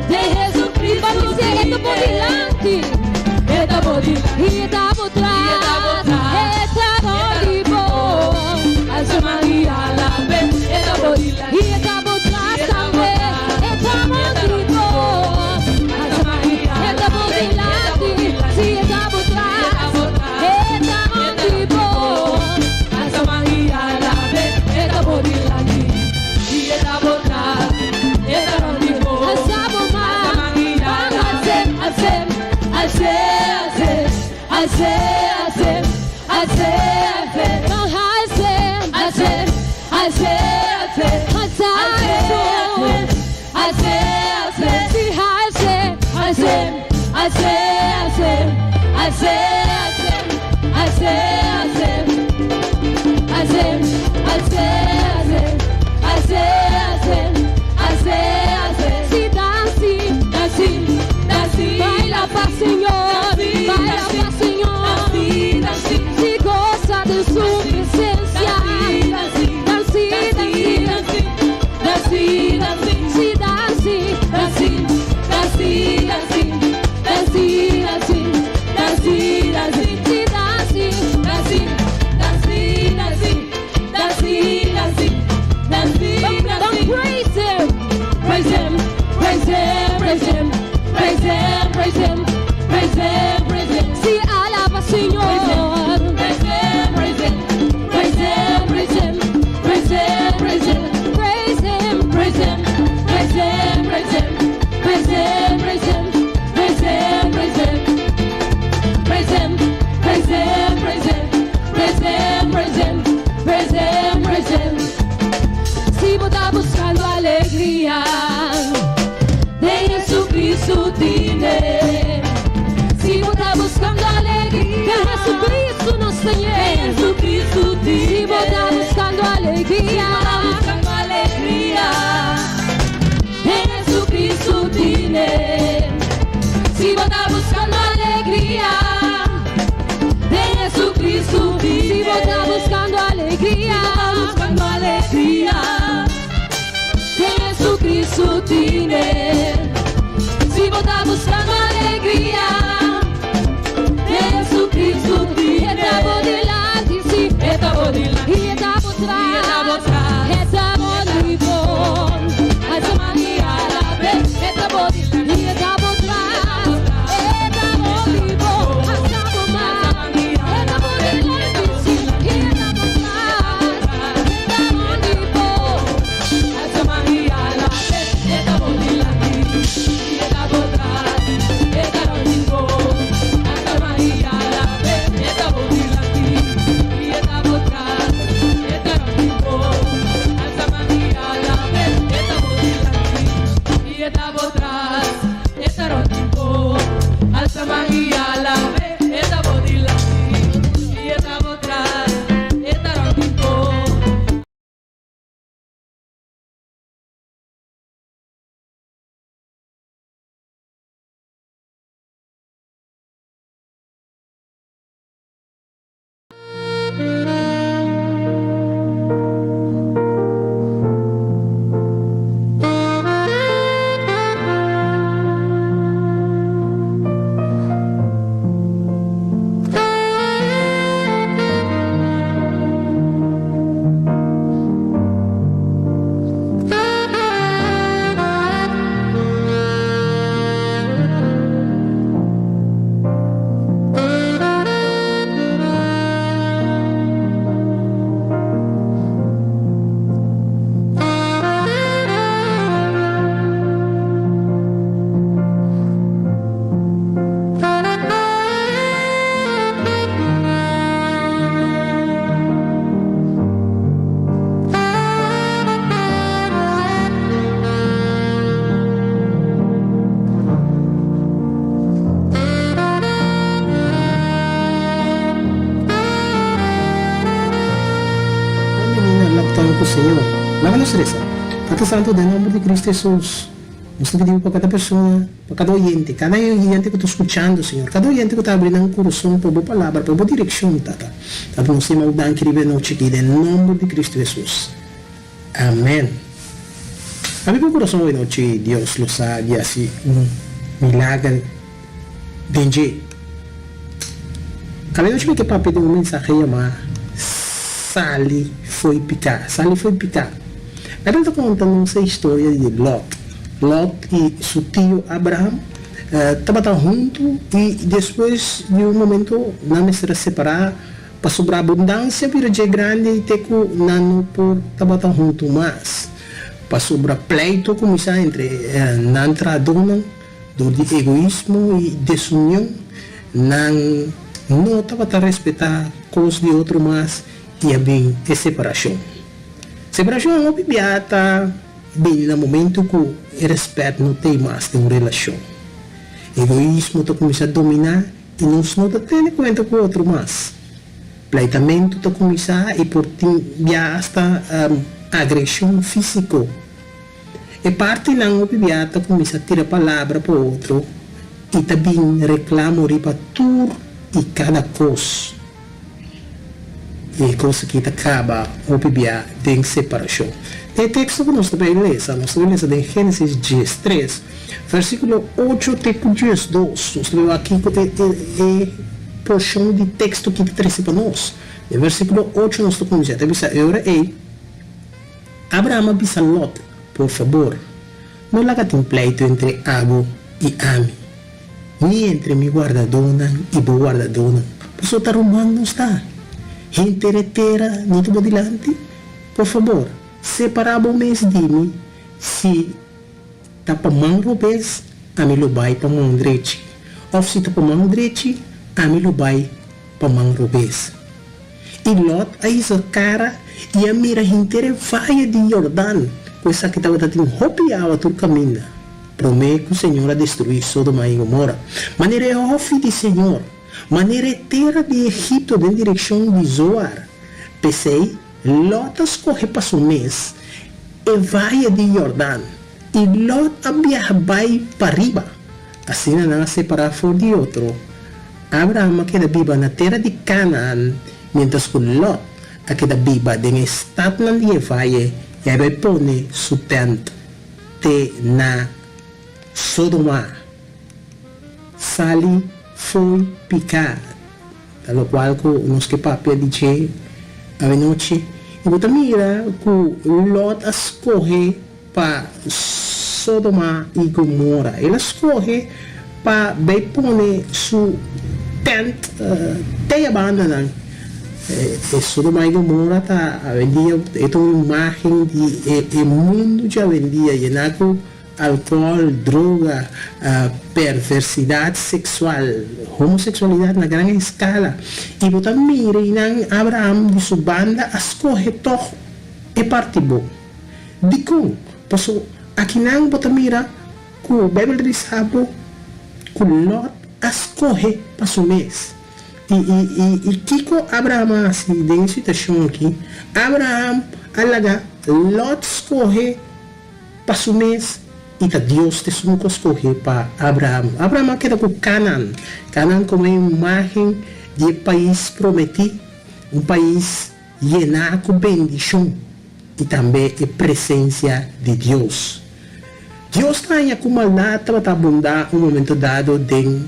de Jesucristo Ban bisa e ta bo dilanti. E ta bo dilanti. I ta bo tras. I ta bo tras. E ta rond di bo. Alsa man i alab'é. E ta bo dilanti. I ta bo tras tambe. E ta rond di bo. Alsa man i E ta bo dilanti. Si e ta bo tras. E ta rond di bo. Alsa man i alab'é. E ta bo dilanti. I ta bo tras. E ta rond di bo. Alsa bo man. Ban Hace, hace, hace, hace, hace, hace, hace, Ban hace. hace, hace, hace, Hace. hace, hace, Si hace. hace, hace, hace, hace, hace, hace, hace, hace, hace, hace, hace, hace, Si dansi. dansi, dansi, Baila pa Señor. Baila pa Señor. dansi, dansi, Si gosa den su Jesucristo tine. Si bo ta buscando alegria, Jesucristo nos tene. Jesucristo tine. Si bo ta buscando alegria, si bo ta buscando alegria, Jesucristo tine. Si bo ta buscando alegria, Jesucristo tine. Si bo ta buscando alegria, si bo ta buscando alegria, Jesucristo tine. Si bo ta buscando alegria, Jesucristo tine. E ta bo dilanti, si, e ta bo dilanti, i e ta bo tras, i e ta bo tras, e ta bo ribon, alsa man i alab'é, e ta bo dilanti, i e ta bo tras, e ta bo ribon, alsa bo man, e ta bo dilanti, si, i e ta bo tras, e ta bo ribon, alsa man i alab'é, e ta bo dilanti, i e ta bo tras, e ta bo ribon, alsa man i alab'é, e ta bo dilanti, i e ta bo tras, e ta bo ribon, alsa man i alab'é, e ta bo dilanti, i e ta bo tras, e ta bo ribon, alsa man i alab'é, e ta bo dilanti, i e ta bo tras, e ta bo ribon. Bon bini na Lockdown ku Señor. Laga nos resa. Tata Santu, den nomber di Cristo Hesus, nos ta pidi Bo pa kada persona, pa kada oyente, kada oyente ku ta skuchando, Señor, kada oyente ku ta abri nan kurason pa Bo Palabra, pa Bo direkshon, Tata. Tata, nos ta yama Bo danki riba e nochi aki, den nomber di Cristo Hesus. Amen. Abri bo kurason awe nochi, Dios lo sa di hasi un milager den dje. Awe nochi mi ke papia di un mensahe yamá Sali fo'i piká. Sali fo'i piká. Bijbel ta konta nos e historia di Lot. Lot i su tio Abraham tabata huntu i despues di un momento nan mester a separá Pasobra abundansia bira dje grandi i te ku nan no por tabata huntu mas. Pasobra pleito kuminsá entre nan trahadónan dor di egoismo i desunion, nan no tabata respetá kos di otro mas i a bin e separashon. Separashon hopi bia ta bini na momentu ku e rèspèt no t'ei mas den un relashon. Egoismo ta kuminsá dominá I nos no ta tene kuenta ku otro mas. Pleitamentu ta kuminsá i por tin bia asta agreshon físiko. E partinan hopi bia ta kuminsá tira palabra pa otro i ta bin reklamo riba tur i kada kos. I e kos aki ta kaba hopi bia den separashon. Den e teksto ku nos ta bai lesa, nos ta bai lesa den Génesis diestres, versíkulo ocho te ku diesdos. Nos ta bai wak kiko e e porshon di teksto aki ta trese pa nos. Den versíkulo ocho nos ta kuminsá ta bisa, E ora ei, Abraham a bisa Lòt, Por fabor, no laga tin pleitu entre abo i ami. Ni entre mi wardadónan i bo wardadónan, pasobra ta ruman nos ta. Henter e tera no ta bo dilanti? Por fabor, separá bo mes di mi, si ta pa man robes, ami lo bai pa man drechi, òf si ta pa man drechi, ami lo bai pa man robes. I Lòt a hisa kara i a mira henter e vaye di Jordan, ku esaki tabata tin hopi awa tur kaminda. promé ku Señor a destruí Sodoma i Gomora. Manera e hòfi di Señor, manera e tera di Egipto den direkshon di Zoar. P'esei, Lòt a skohe pa su mes e vaye di Yordan, i Lòt a biaha bai pariba. Asina nan a separá for di otro. Abraham a keda biba na tera di Kanaan, miéntras ku Lòt a keda biba den e statnan di e vaye i a bai pone su tènt te na Sodoma. Sali fo'i piká ta lokual ku nos ke papia di dje awenochi. I bo ta mira ku Lòt a skohe pa Sodoma i Gomora. El a skohe pa bai pone su tènt te e bandanan. E Sodoma i Gomora ta awendia, e ta un imágen di e mundu dje awendia, yená ku alkohòl, droga, perversidat seksual, homoseksualidat na gran eskala. I bo ta mira einan Abraham di su banda a skohe tòg e parti bon. Dikon? Paso akinan bo ta mira ku Beibel ta bisa bo ku Lòt a skohe pa su mes. I, i, i, i kiko Abraham a hasi den e situashon aki? Abraham a laga Lòt skohe pa su mes, i ta Dios ta esun ku a skohe pa Abraham. Abraham a keda ku Kanaan. Kanaan komo e imágen di e pais prometí, un pais Yená ku bendishon i tambe e presensia di Dios. Dios ta haña ku maldat tabata abundá un momento dado den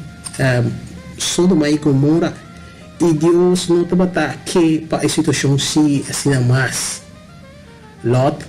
Sodoma i Gomora, i Dios no tabata ke pa e situashon sigui asina mas. Lòt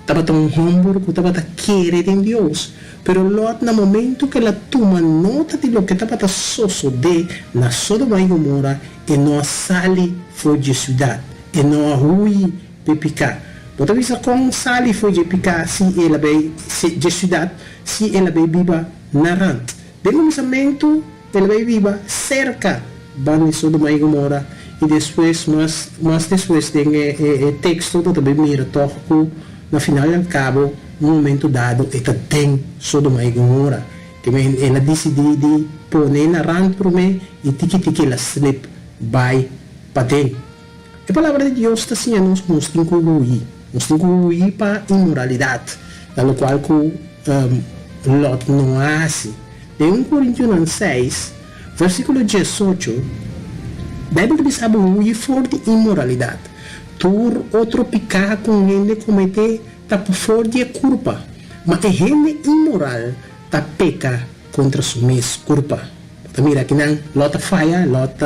tabata un hòmber ku tabata kere den Dios, pero Lòt na momentu ku el a tuma nota di loke tabata sosodé na Sodoma i Gomora, e no a sali for dje siudat, e no a hui p'e piká. Bo ta bisa kon sali for dje piká si el a bai dje siudat si el a bai biba na rant? Den kuminsamentu el a bai biba serka banda di Sodoma i Gomora, i despues mas mas despues den e e teksto bo ta bai mira tòg ku na final al kabo un momento dado e ta den Sodoma i Gomora. Te el a disidí di pone na rant promé i tiki tiki el a slip bai paden. E Palabra di Dios ta siña nos ku nos tin ku hui. Nos tin ku hui pa inmoralidat, ta lokual ku Lòt no a hasi. Den un Korintionan seis, versíkulo diesocho, Beibel ta bisa bo hui for di inmoralidat. Tur otro piká ku un hende kometé ta pafó di e kurpa, ma e hende inmoral ta peka kontra su mes kurpa. Bo ta mira kinan Lòt a faya, Lòt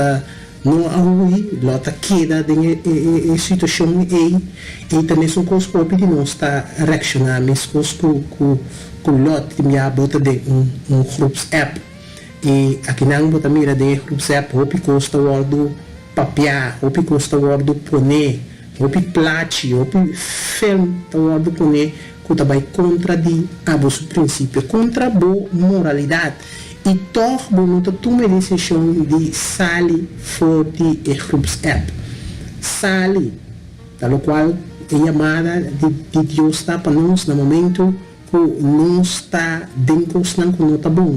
no a hui, Lòt a keda den e situashon ei. I ta mesun kos ku hopi di nos ta reakshoná meskos ku ku Lòt. Tin bia bo ta den un groepsapp i akinan bo ta mira den e groepsapp hopi kos ta wòrdu papiá, hopi kos ta wòrdu poné, hopi plachi, hopi film ta wòrdu poné ku ta bai kontra di abo su prinsipio, kontra bo moralidat, i tòg bo no ta tuma e desishon di sali for di e groepsapp. Sali, ta lokual e yamada di Dios ta pa nos na momentu ku nos ta den kosnan ku no ta bon.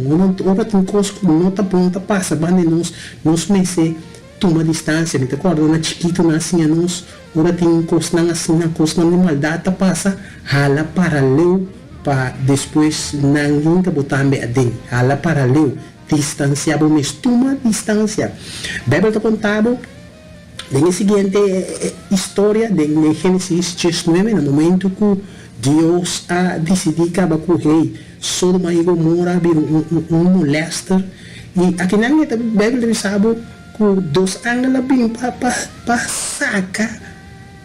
Ora tin kos ku no ta bon ta pasa banda di nos, nos mester tuma distansia. Mi ta kòrda na chikitu nan a siña nos, ora tin kosnan asina, kosnan di maldat ta pasa, hala para leu pa despues nan hinka bo tambe aden. Hala para leu, distansia bo mes, tuma distansia. Beibel ta konta bo den e siguiente historia, den Génesis diesnuebe, na momentu ku Dios a disidí kaba ku rei Sodoma i Gomora a bira un molèster. I akinan e ta Beibel ta bisa bo ku dos angel a bin pa pa saka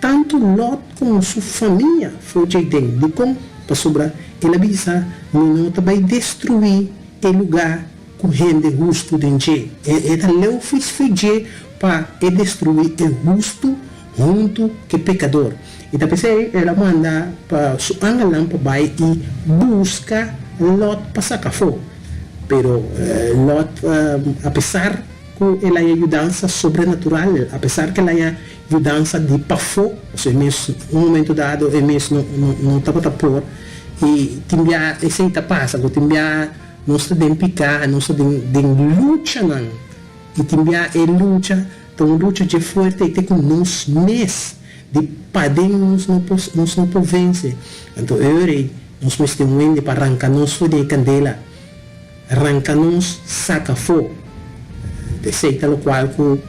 tantu Lòt komo su famia for dje den. Dikon? Pasobra el a bisa, Mi no ta bai destruí e lugá ku hende hustu den dje. E ta leu fis dje pa e destruí e hustu huntu ku e pekador. I ta p'esei el a manda pa su angelnan pa bai i buska Lòt pa saka afó. Pero Lòt, apesar ku el haña yudansa sobrenatural, apesar ku el haña yudansa di pafó, pasobra e mes un momento dado e mes no no tabata por. I tin bia esei ta pasa ku tin bia nos ta den piká, nos ta den den luchanan i tin bia e lucha ta un lucha dje fuerte i te ku nos mes di paden nos no por nos no por vense. Anto e ora ei nos mester un hende pa ranka nos for di e kandela, ranka nos saka afó. Esei ta lokual ku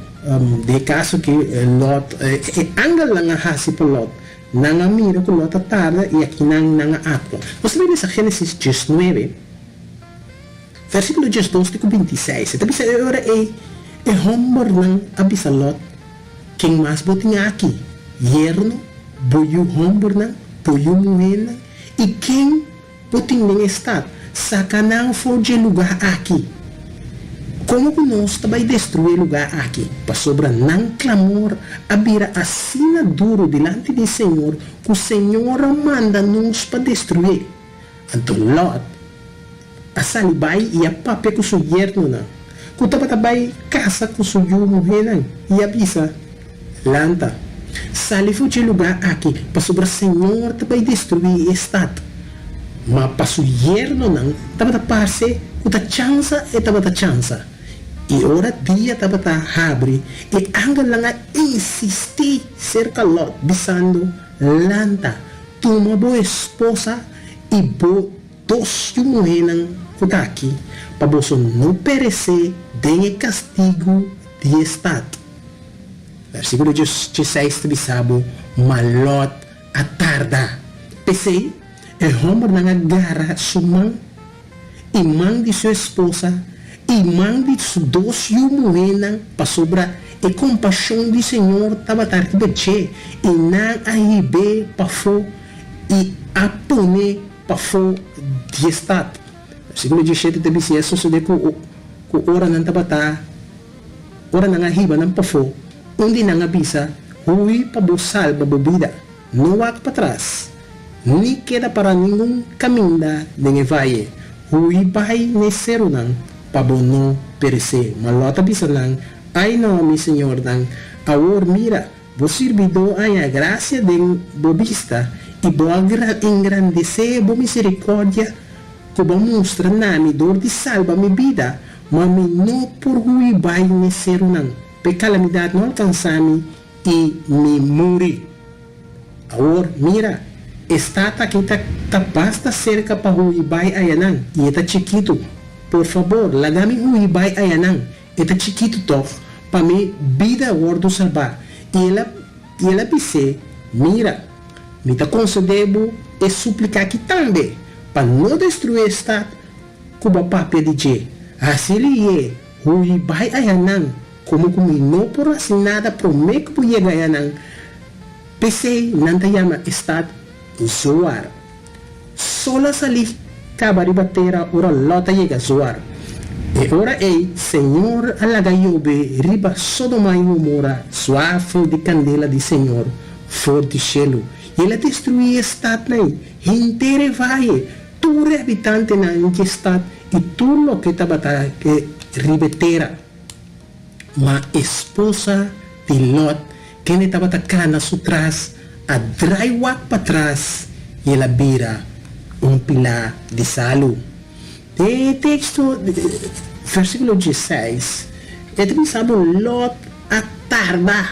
den e kaso aki Lòt e angelnan a hasi pa Lòt. Nan a mira ku Lòt a tarda i akinan nan a aktua. Nos ta bai lesa Génesis diesnuebe, versíkulo diesdos te ku bintiseis. E ta bisa, E ora ei e hòmbernan a bisa Lòt, Ken mas bo tin aki? Yerno, bo yu hòmbernan, bo yu muhénan i ken Bo tin den e stat, saka nan for dje lugá aki. Komo ku nos ta bai destruí e lugá aki? Pasobra nan klamor a bira asina duru dilanti di señor ku señor a manda nos pa destruié. Anto Lòt a sali bai i a papia ku su yernonan, ku tabata bai kasa ku su yu muhénan, i a bisa, Lanta, sali for dje lugá aki, pasobra Señor ta bai destruí e stat. Ma pa su yernonan tabata parse ku ta chansa e tabata chansa. I ora dia tabata habri, e angelnan a insistí serka Lòt, bisando, Lanta, tuma bo esposa i bo dos yu muhénan ku ta aki, pa boso no peresé den e kastigu di e stat. Versíkulo dieseis ta bisa bo, Ma Lòt a tarda. P'esei, e hòmbernan a gara su man i man di su esposa i man di su dos yu muhénan, pasobra e kompashon di señor tabata riba dje, i nan a hib'é pafó i a pon'é pafó di e stat. Versíkulo diesshete ta bisa, I a sosodé ku ora nan tabata. Ora nan a hiba nan pafó, un di nan a bisa, Hui pa bo salba bo bida, no wak patras, ni keda pará ningun kaminda den e vaye. Hui bai n'e serunan pa bo no peresé. Ma Lòt a bisa nan, Ai no, mi señornan, awor mira, bo sirbidó a haña grasia den bo bista, i bo a engrandesé bo miserikòrdia ku bo a mustra na mi dor di salba mi bida, Ma mi no por hui bai n'e serunan, p'e kalamidat no alkansá mi i mi muri. Awor, mira, e stat aki ta ta basta serka pa hui bai ayanan, i e ta chikitu. Por fabor, laga mi hui bai ayanan, e ta chikitu tòg, pa mi bida wòrdu salbá. I el a i el a bis'é, Mira, mi ta konsedé bo e súplika aki tambe, pa no destruí e stat, ku bo a papia di dje. Hasi lié, hui bai ayanan, komo ku mi no por hasi nada promé ku bo yega ayanan. P'esei nan ta yama e stat Zoar. Sol a sali kaba riba tera ora Lòt a yega Zoar. E ora ei Señor a laga yobe riba Sodoma i Gomora zwafel di kandela di Señor for di shelu, i el a destruí e statnan, henter e vaye, Tur e habitantenan dje stat i tur loke tabata riba e tera. Ma esposa di Lòt, kende tabata kana su tras, a drai wak patras i el a bira un pilá di salu. Den e teksto, versíkulo dieseis, e ta bisa bo Lòt a tarda.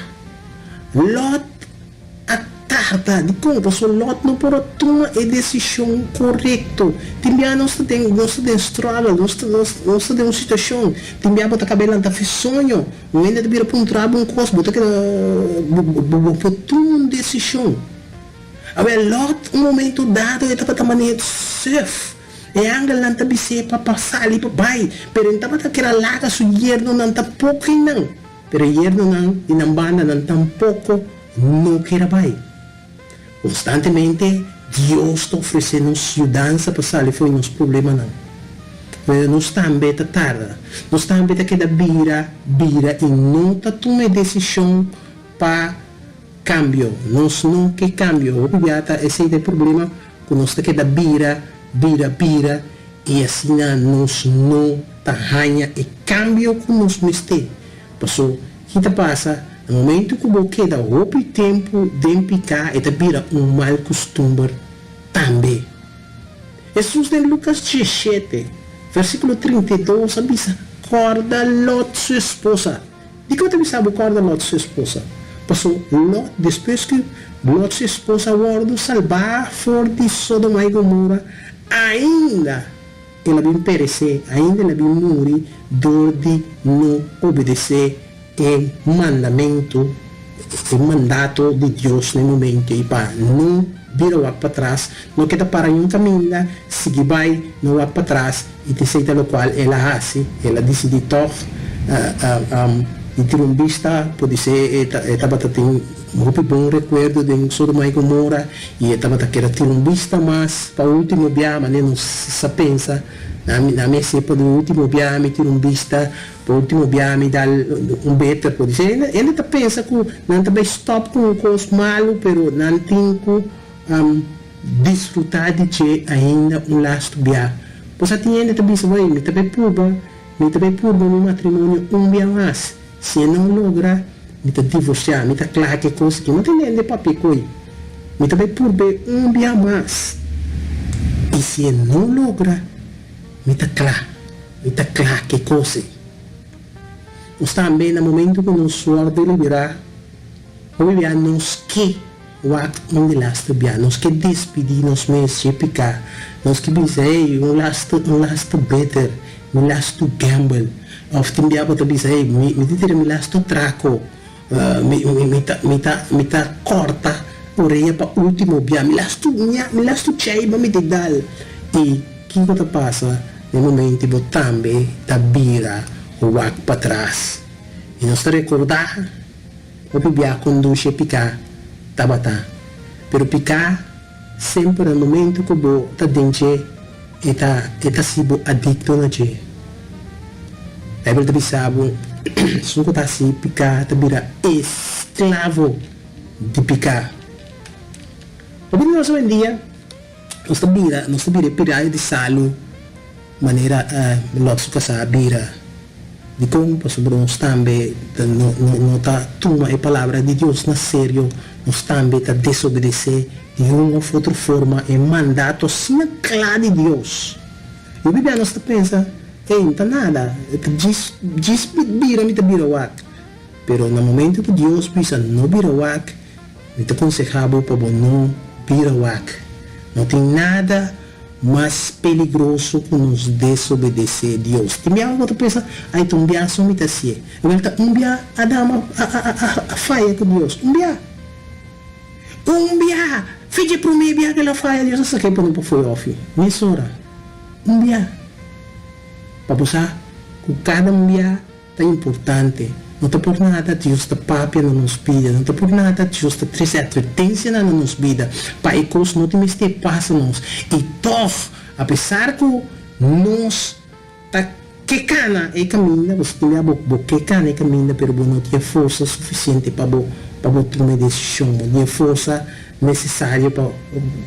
Lòt A tarda. Dikon? Pasobra Lòt no por a tuma e desishon korekto. Tin bia nos ta den, nos ta den struggle, nos ta, nos, nos ta den un situashon. Tin bia bo ta kaba e lanta fe soño. Un hende ta bira puntra bo un kos, bo ta keda, bo, bo, bo por tuma un desishon. Awel, Lòt un momento dado e tabata manera suf. E angelnan ta bis'é pa, pa sali, pa bai, pero e no tabata keda laga su yernonan tampoko einan. Pero e yernonan di nan bandanan tampoko no kier a bai. Konstantemente Dios ta ofresé nos yudansa pa sali for di nos problemanan. Pero nos tambe ta tarda. Nos tambe ta keda bira, bira i no ta tuma e desishon pa kambio. Nos no ke kambio. Hopi bia ta esei ta e problema ku nos ta keda bira, bira, bira i asina nos no ta haña e kambio ku nos mester. Paso, ki ta pasa? Na momento ku bo keda hopi tempu den piká e ta bira un mal kustumber tambe. Hesus den Lukas diesshete, versíkulo 32 a bisa, Kòrda Lòt su esposa. Dikon ta bisa bo kòrda Lòt su esposa? Pasó Lòt, despues ku Lòt su esposa a wòrdu salbá for di Sodoma i Gomora, ainda el a bin peresé, ainda el a bin muri dor di no obedesé e mandamentu, e mandato di Dios na e momento ei pa no bira wak patras, no keda para niun kaminda, sigui bai, no wak patras, i ta esei ta lokual el a hasi, el a disidí tòg di tira un bista, podisé e tabata tin hopi bon rekuerdo den Sodoma i Gomora i e tabata keda tira un bista mas pa último bia, manera nos sa pensa, na mi a sepa di último bia mi tira un bista. Pa ultimo biaha mi dal un beter por disi. Hende ta pensa ku nan ta bai stop ku un kos malu pero nan tin ku disfruta di dje ainda un lastu biaha. Bo sa tin hende ta bisa bai mi ta bai purba mi ta bai purba mi matrimonio un bia mas si e no logra mi ta divorsia mi ta kla ku e kos aki. No tin hende papia koe mi ta bai purb'e un bia mas i si e no logra mi ta kla. Mi ta kla ke kos ei. Nos tambe na momento ku nos wòrdu liberá, hopi bia nos ke wak un di lastu bia. Nos ke despidí nos mes dje piká. Nos ke bisa, Ey, un lastu, un lastu beter, mi lastu gamble. Òf tin bia bo ta bisa, Ey, mi, mi ta tira mi lastu trako. Mi, mi, mi ta, mi ta, mi ta kòrta orea pa último bia. Mi lastu, mi lastu cheiba mi ta dal. I kiko ta pasa na e momento bo tambe ta bira wak patras? I nos ta rekordá hopi bia kon dushi e piká tabata. Pero piká semper na momento ku bo ta den dje e ta e ta hasi bo adikto na dje. Bijbel ta bisa bo esun ku ta hasi piká ta bira esklavo di piká. Hopi di nos awendia nos ta bira nos ta bira e pirayo di salu manera Lot su kasá a bira. Dikon? Pasobra nos tambe no no ta tuma e palabra di Dios na serio, nos tambe ta desobedesé di un òf otro forma e mandato asina kla di Dios. I hopi bia nos ta pensa, Ey, no ta nada, e ta djis djis bira mi ta bira wak. Pero na momento ku Dios bisa no bira wak, mi ta konsehá bo pa bo no bira wak. No tin nada Mas peligroso ku nos desobedesé Dios. Tin biaha bo ta pensa, Ai, ta un biaha so mi ta hasié. Awel ta un biaha Adam a faya ku Dios. Un biaha. Un biaha! Fe dje promé biaha ku el a faya, Dios a sak'é pone pa fo'i òfi. Mesora. Un biaha. Pa bo sa ku kada un biaha Ta importante. No ta por nada Dios ta papia na nos bida, no ta por nada Dios ta trese atvertensianan na nos bida pa e kos no tin mester pasa nos. I tòg, apesar ku nos ta ke kana e kaminda, bo sa tin bia bo bo ke kana e kaminda pero bo no tin e forsa sufisiente pa bo pa bo tuma e desishon, bo no tin e forsa nesesario pa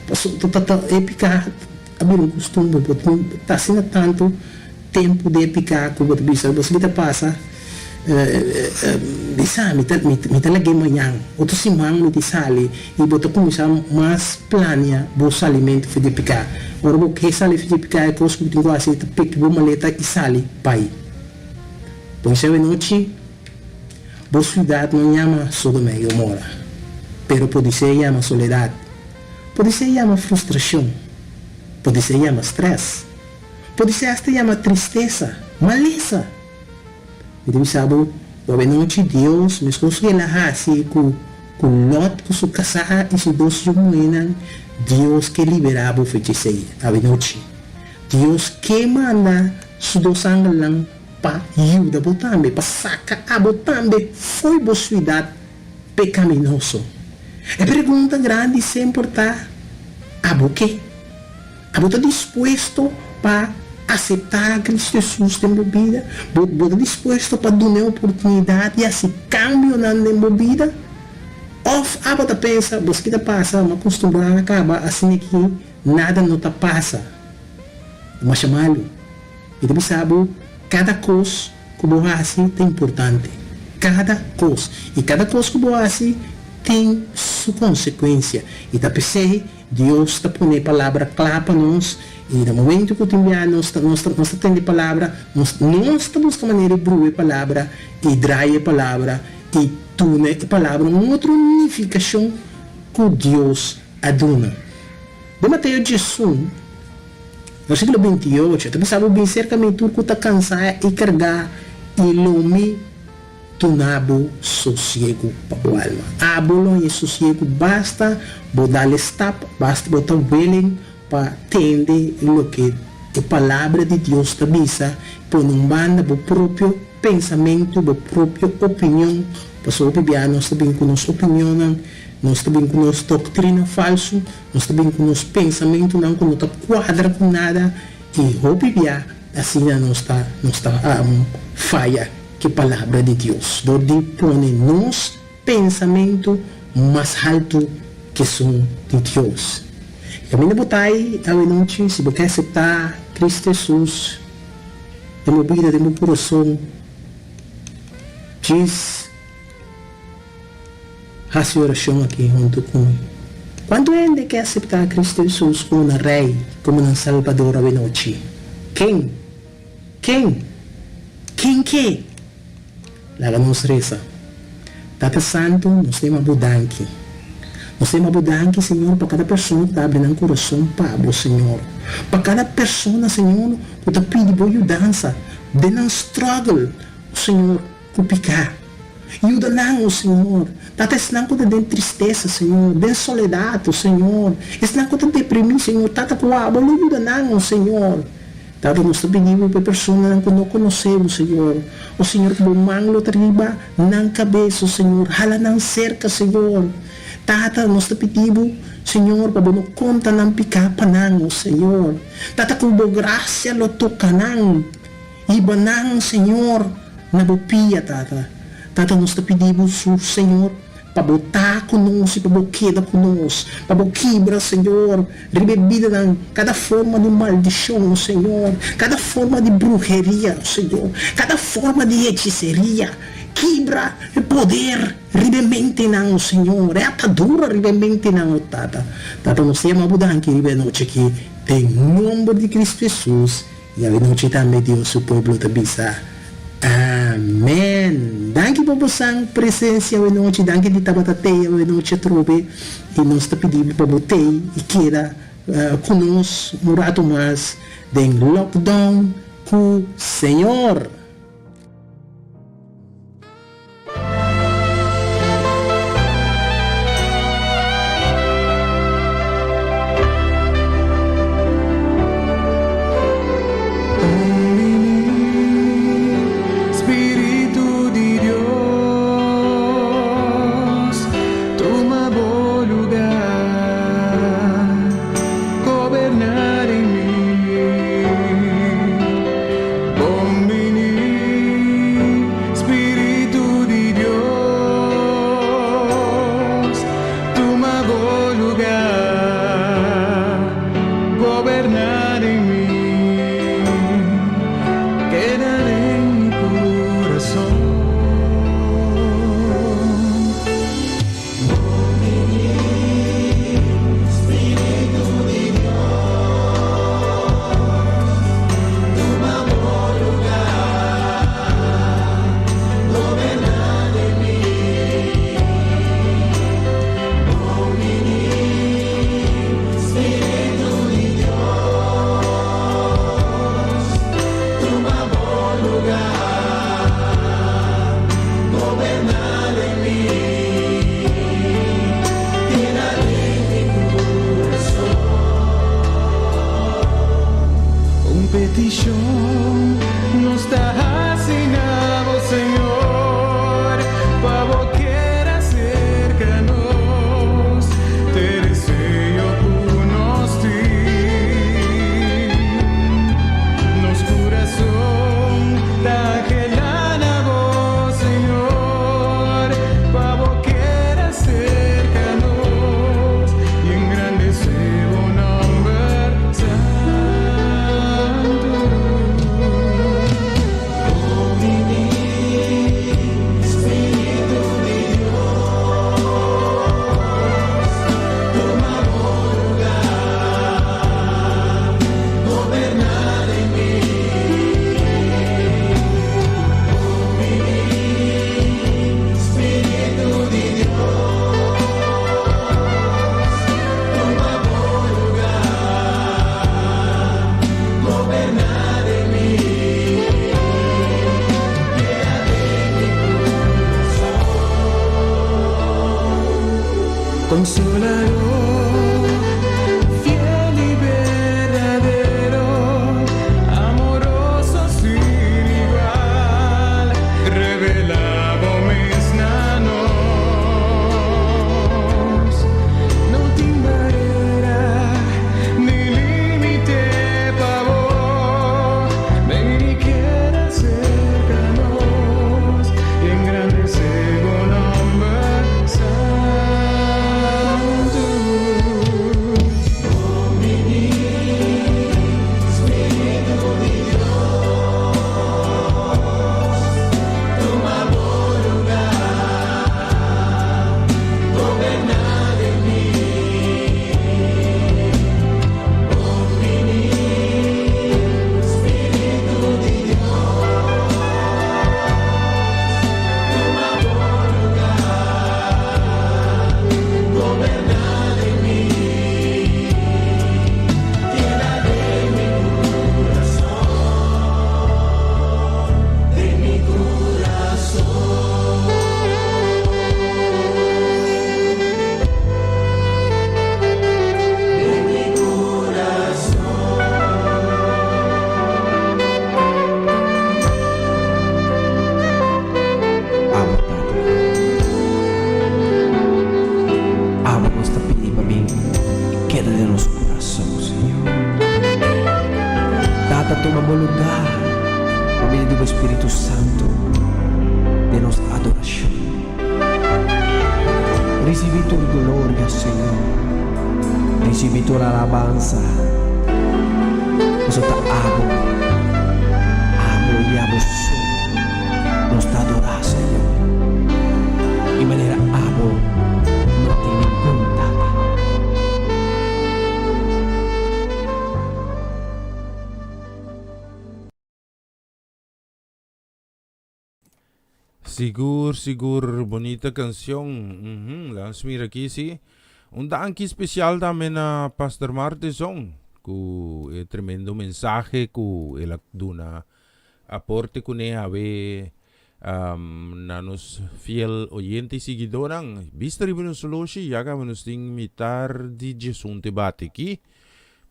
pasobra ta ta e piká a bira un kustumber, bo tin ta asina tantu. Tempu di e piká ku bo ta bisa, bo sa ki ta pasa? Bisa, mi ta mi ta lag'é mañan, otro siman mi tin sali, i bo ta kuminsá mas plania bo salimentu for di e piká. Ora bo ke sali for di e piká, e kos ku bo tin ku hasi ta piki bo maleta i sali bai. Bo bisa awenochi, bo siudat no yama Sodoma i Gomora, pero podisé yama soledat, podisé yama frustrashon, podisé yama strès. Podisé asta yama tristesa, malesa. Mi ta bisa bo, Wabenochi Dios, meskos ku el a hasi ku ku Lòt ku su kasá i su dos yu muhénan, Dios ke liberá bo for djesei awenochi. Dios ke manda su dos angelnan pa yuda bo tambe, pa saka abo tambe fo'i bo suidat pekaminoso. E pregunta grandi semper ta, Abo ke? Abo ta dispuesto pa aseptá Cristo Hesus den bo bida? Bo bo ta dispuesto pa dun'é oportunidat di hasi kambionan den bo bida? Òf abo ta pensa, Bo sa ki ta pasa, mi a kustumbrá na kaba asina ki nada no ta pasa? Ta masha malu. Mi ta bisa bo, kada kos ku bo hasi ta importante. Kada kos. I kada kos ku bo hasi tin su konsekuensia. I ta p'esei Dios ta pone e palabra kla pa nos. I na momento ku tin bia nos ta nos ta nos ta tende palabra, nos nos ta buska manera di brua e palabra i draai e palabra i duna e palabra un otro nifikashon ku Dios a duna. Den Mateo diesun, versíkulo 28, ta bisa bo, Bin serka mi tur ku ta kansá i kargá, i lo mi duna bo sosiegu pa bo alma. Abo lo haña sosiegu basta bo dal e stap, basta bo ta willing pa tende loke e Palabra di Dios ta bisa, pone un banda bo propio pensamentu, bo propio opinion, pasobra hopi bia nos ta bin ku nos opinionnan, nos ta bin ku nos doktrina falsu, nos ta bin ku nos pensamentunan ku no ta kuadra ku nada, i hopi bia asina nos ta nos ta faya ku e Palabra di Dios dor di pone nos Pensamentu mas haltu k'esun di Dios. E kaminda bo ta ei awenochi, si bo ke aseptá Kristu Hesus den bo bida, den bo kurason, djis hasi orashon aki huntu ku mi. Kuantu hende ke aseptá Kristu Hesus komo nan Rei, komo nan Salbador awenochi? Ken? Ken? Ken ke? Laga nos resa. Tata Santu, nos ta yama Bo danki. Nos ta yama Bo danki, Señor, pa kada persona ku ta abri nan kurason pa Bo, Señor. Pa kada persona, Señor, ku ta pidi Bo yudansa den nan struggle, Señor, ku piká. Yuda nan, o Señor. Tata, esnan ku ta den tristesa, Señor, den soledat, o Señor, esnan ku ta deprimí, Señor, Tata, ku Abo lo yuda nan, o Señor. Tata, nos ta pidi Bo pa e personanan ku no konosé Bo, Señor. O Señor, ku Bo man lo ta riba nan kabes, o Señor. Hala nan serka, Señor. Tata, nos ta pidi Bo, Señor, pa Bo no konta nan piká pa nan, o Señor. Tata, ku Bo grasia lo toka nan. Hiba nan, Señor, na Bo pia, Tata. Tata, nos ta pidi Bo, Señor, pa Bo ta ku nos i pa Bo keda ku nos, pa Bo kibra, Señor, riba e bidanan kada forma di maldishon, o Señor, kada forma di bruheria, o Señor, kada forma di hechiseria. Kibra e poder riba e mentenan, o Señor, e atadura riba e mentenan, o Tata. Tata, nos ta yama Bo danki riba e nochi aki, den nomber di Cristo Hesus. I awenochi tambe Dios su pueblo ta bisa, Amen! Danki pa bosan presencia awenochi, danki di tabata tei awenochi atrobe, i nos ta pidi bo pa bo tei i keda ku nos un rato mas den lockdown ku Señor! Spiritu di Dios, tuma bo lugar, goberná den mi. Bon bini. Consolador, fiel y verdadero, amoroso sin igual, revela bo mes na nos. No tin barera ni límite pa bo, ven y keda cerca nos y engrandece bo nomber santo. Spirito di Dios, tuma bo lugar, goberna den mi. Bon bini, Spirito di Dios, tuma bo lugar, goberna den mi. Yena den mi curason, den mi curason. Den mi curason. Abo Tata. Abo nos ta pidi pa bin i keda den nos kurason, Señor. Tata, tuma bo lugá pa medio di bo Spiritu Santu den nos adorashon. Risibí tur gloria, Señor. Risibí tur alabansa. Pasobra ta abo, abo i abo so nos ta adorá, Señor. I manera abo no tin ningun, Tata. Sigur sigur bonita cancion uhmm lans mira aki si un danki special tambe na Pastor Martison cu e tremendo mensahe cu el a duna aporte cune awe na nos fiel oyente y siguidornan bista riba nos soloshi ya caba nos tin mitar di djesun te bati aki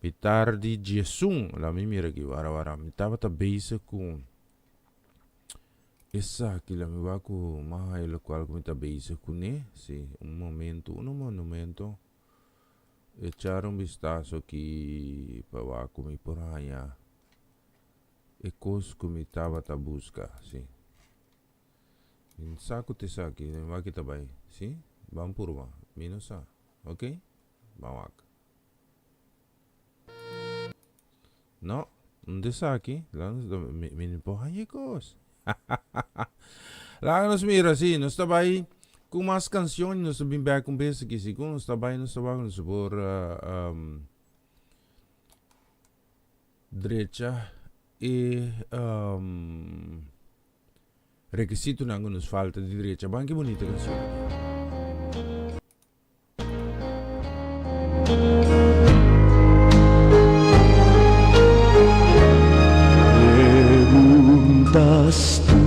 mitar di djesun lami mira aki wara wara mi tabata bezig cu Esaki la mi wak ku mas e lokual ku mi ta bezig kuné. Si, un momento, uno monumento. Echar un bistaso aki pa wak ku mi por haña e kos ku mi tabata buska. Si. Mi sa ku ta esaki, mi wak ki ta bai. Si, ban purba. Mi no sa. Ok? Ban wak. No, no ta esaki. Mi no por haña e kos. Laga nos mira, si, nos ta bai ku mas kanshon i nos ta bin bèk un bes aki. Segun nos ta bai, nos ta wak, nos por drecha e rekisitonan ku nos falta di drecha. Ban ki bunita kanshon aki. Preguntas tú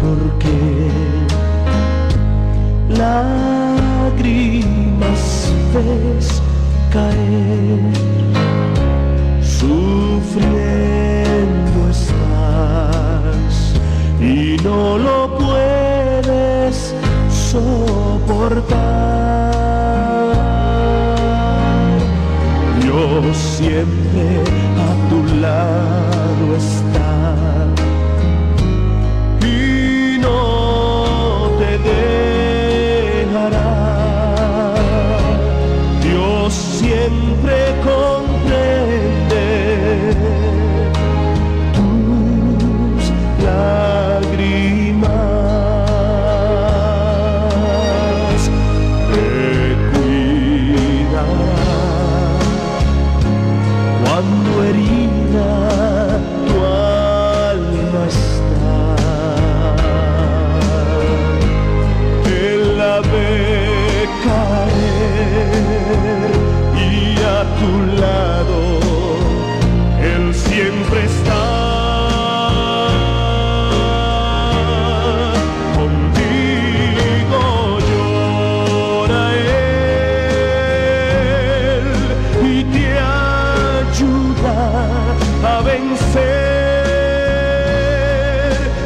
por qué lágrimas ves caer, sufriendo estás y no lo puedes soportar. Dios siempre a tu lado está y no te dejará. Dios siempre comprende tus lágrimas. Te cuidará cuando herida tu alma.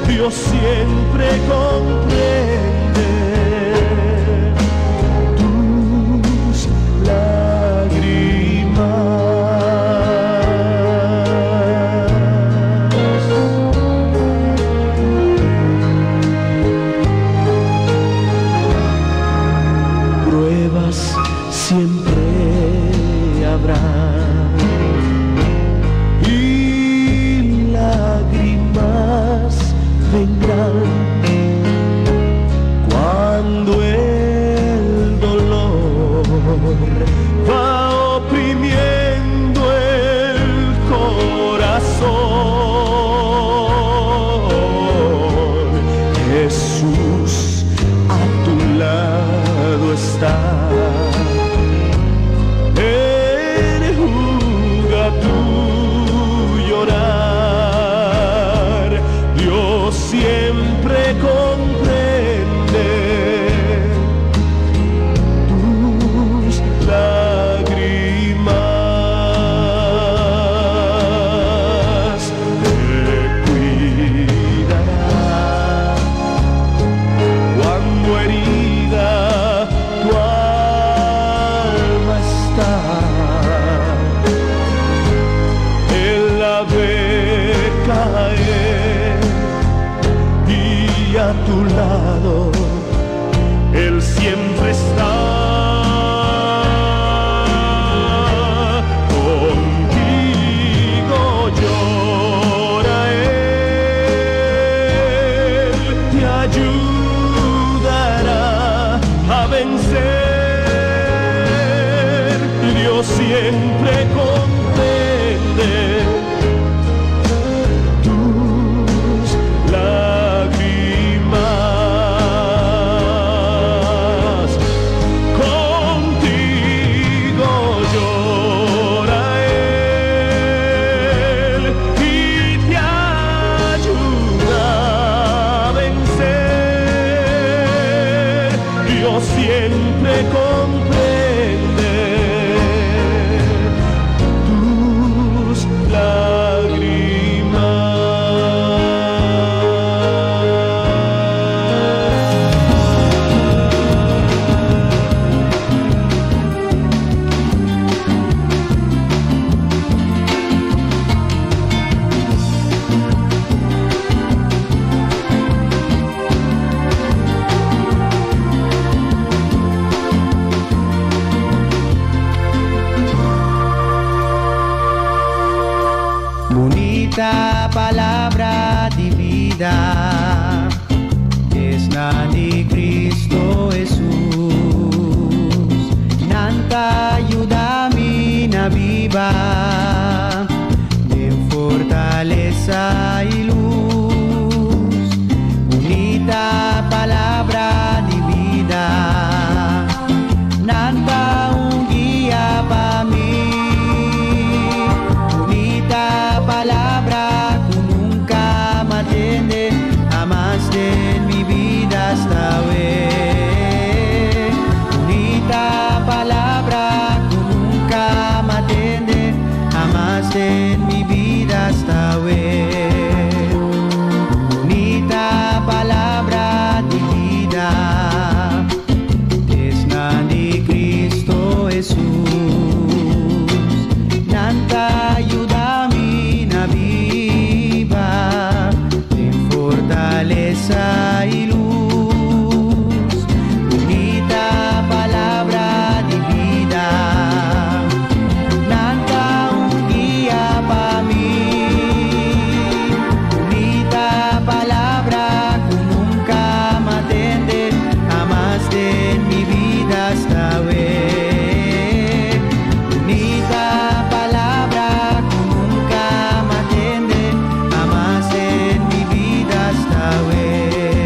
Dios siempre comprende tus lágrimas. Pruebas siempre habrá y lágrimas vendrán cuando el dolor va oprimiendo el corazón. Jesús a tu lado está. Enjuga tu llorar. Dios siempre comprende tus lágrimas. Te cuidará cuando herida tu alma está. Él la ve caer y a tu lado Él siempre está. Contigo llora Él, te ayudará a vencer. Dios siempre comprende tus lágrimas. Contigo llora Él y te ayuda a vencer. Dios siempre comprende tus lágrimas. Bonita palabra di vida es na di Cristo Jesús. Nanta ayuda mi na viva de fortaleza y luz. Bonita palabra di vida. Nanta un guía pa mi. Bonita palabra que nunca me atiende, jamás de mi vida hasta hoy. Bonita palabra que nunca me atiende, jamás de mi vida hasta hoy. Bonita palabra de vida es di Cristo Jesús. Nanta ayuda mi na viva, en fortaleza y luz. Bonita palabra de vida, Nanta un guía pa mí. Bonita palabra que nunca me atende, jamás de mi vida hasta hoy. Bonita palabra que nunca me atende, jamás en mi vida hasta hoy.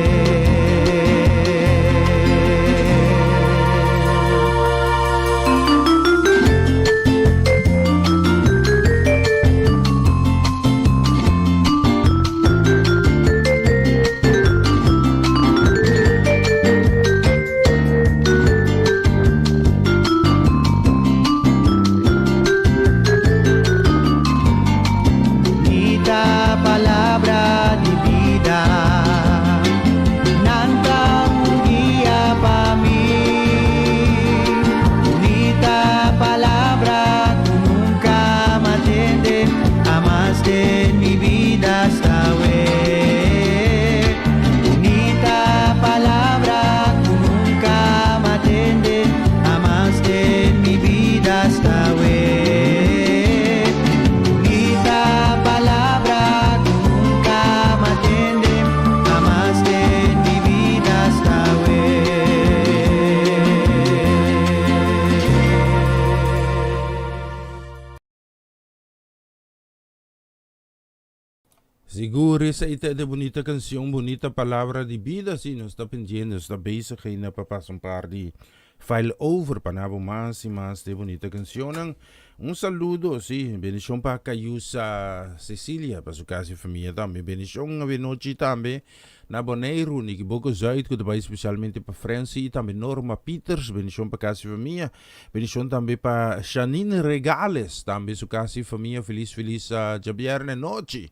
Sigur esei ta e bunita cancion, bunita palabra di bida, si nos ta pendiente, nos ta bezig ainda pa pasa un par di file over pa nabo mas y mas de bunita cancionnan. Un saludo, si, bendicion pa Cayusa Cecilia, pa su casa y famia tambe. Bendicion avenochi tambe na Boneiru, Nikiboko Zuid, cu ta bay specialmente pa Francy y tambe Norma Pieters, bendicion pa casa y famia. Bendicion tambe pa Shanine Regales, tambe su casa y famia, feliz feliz djabierne nochi.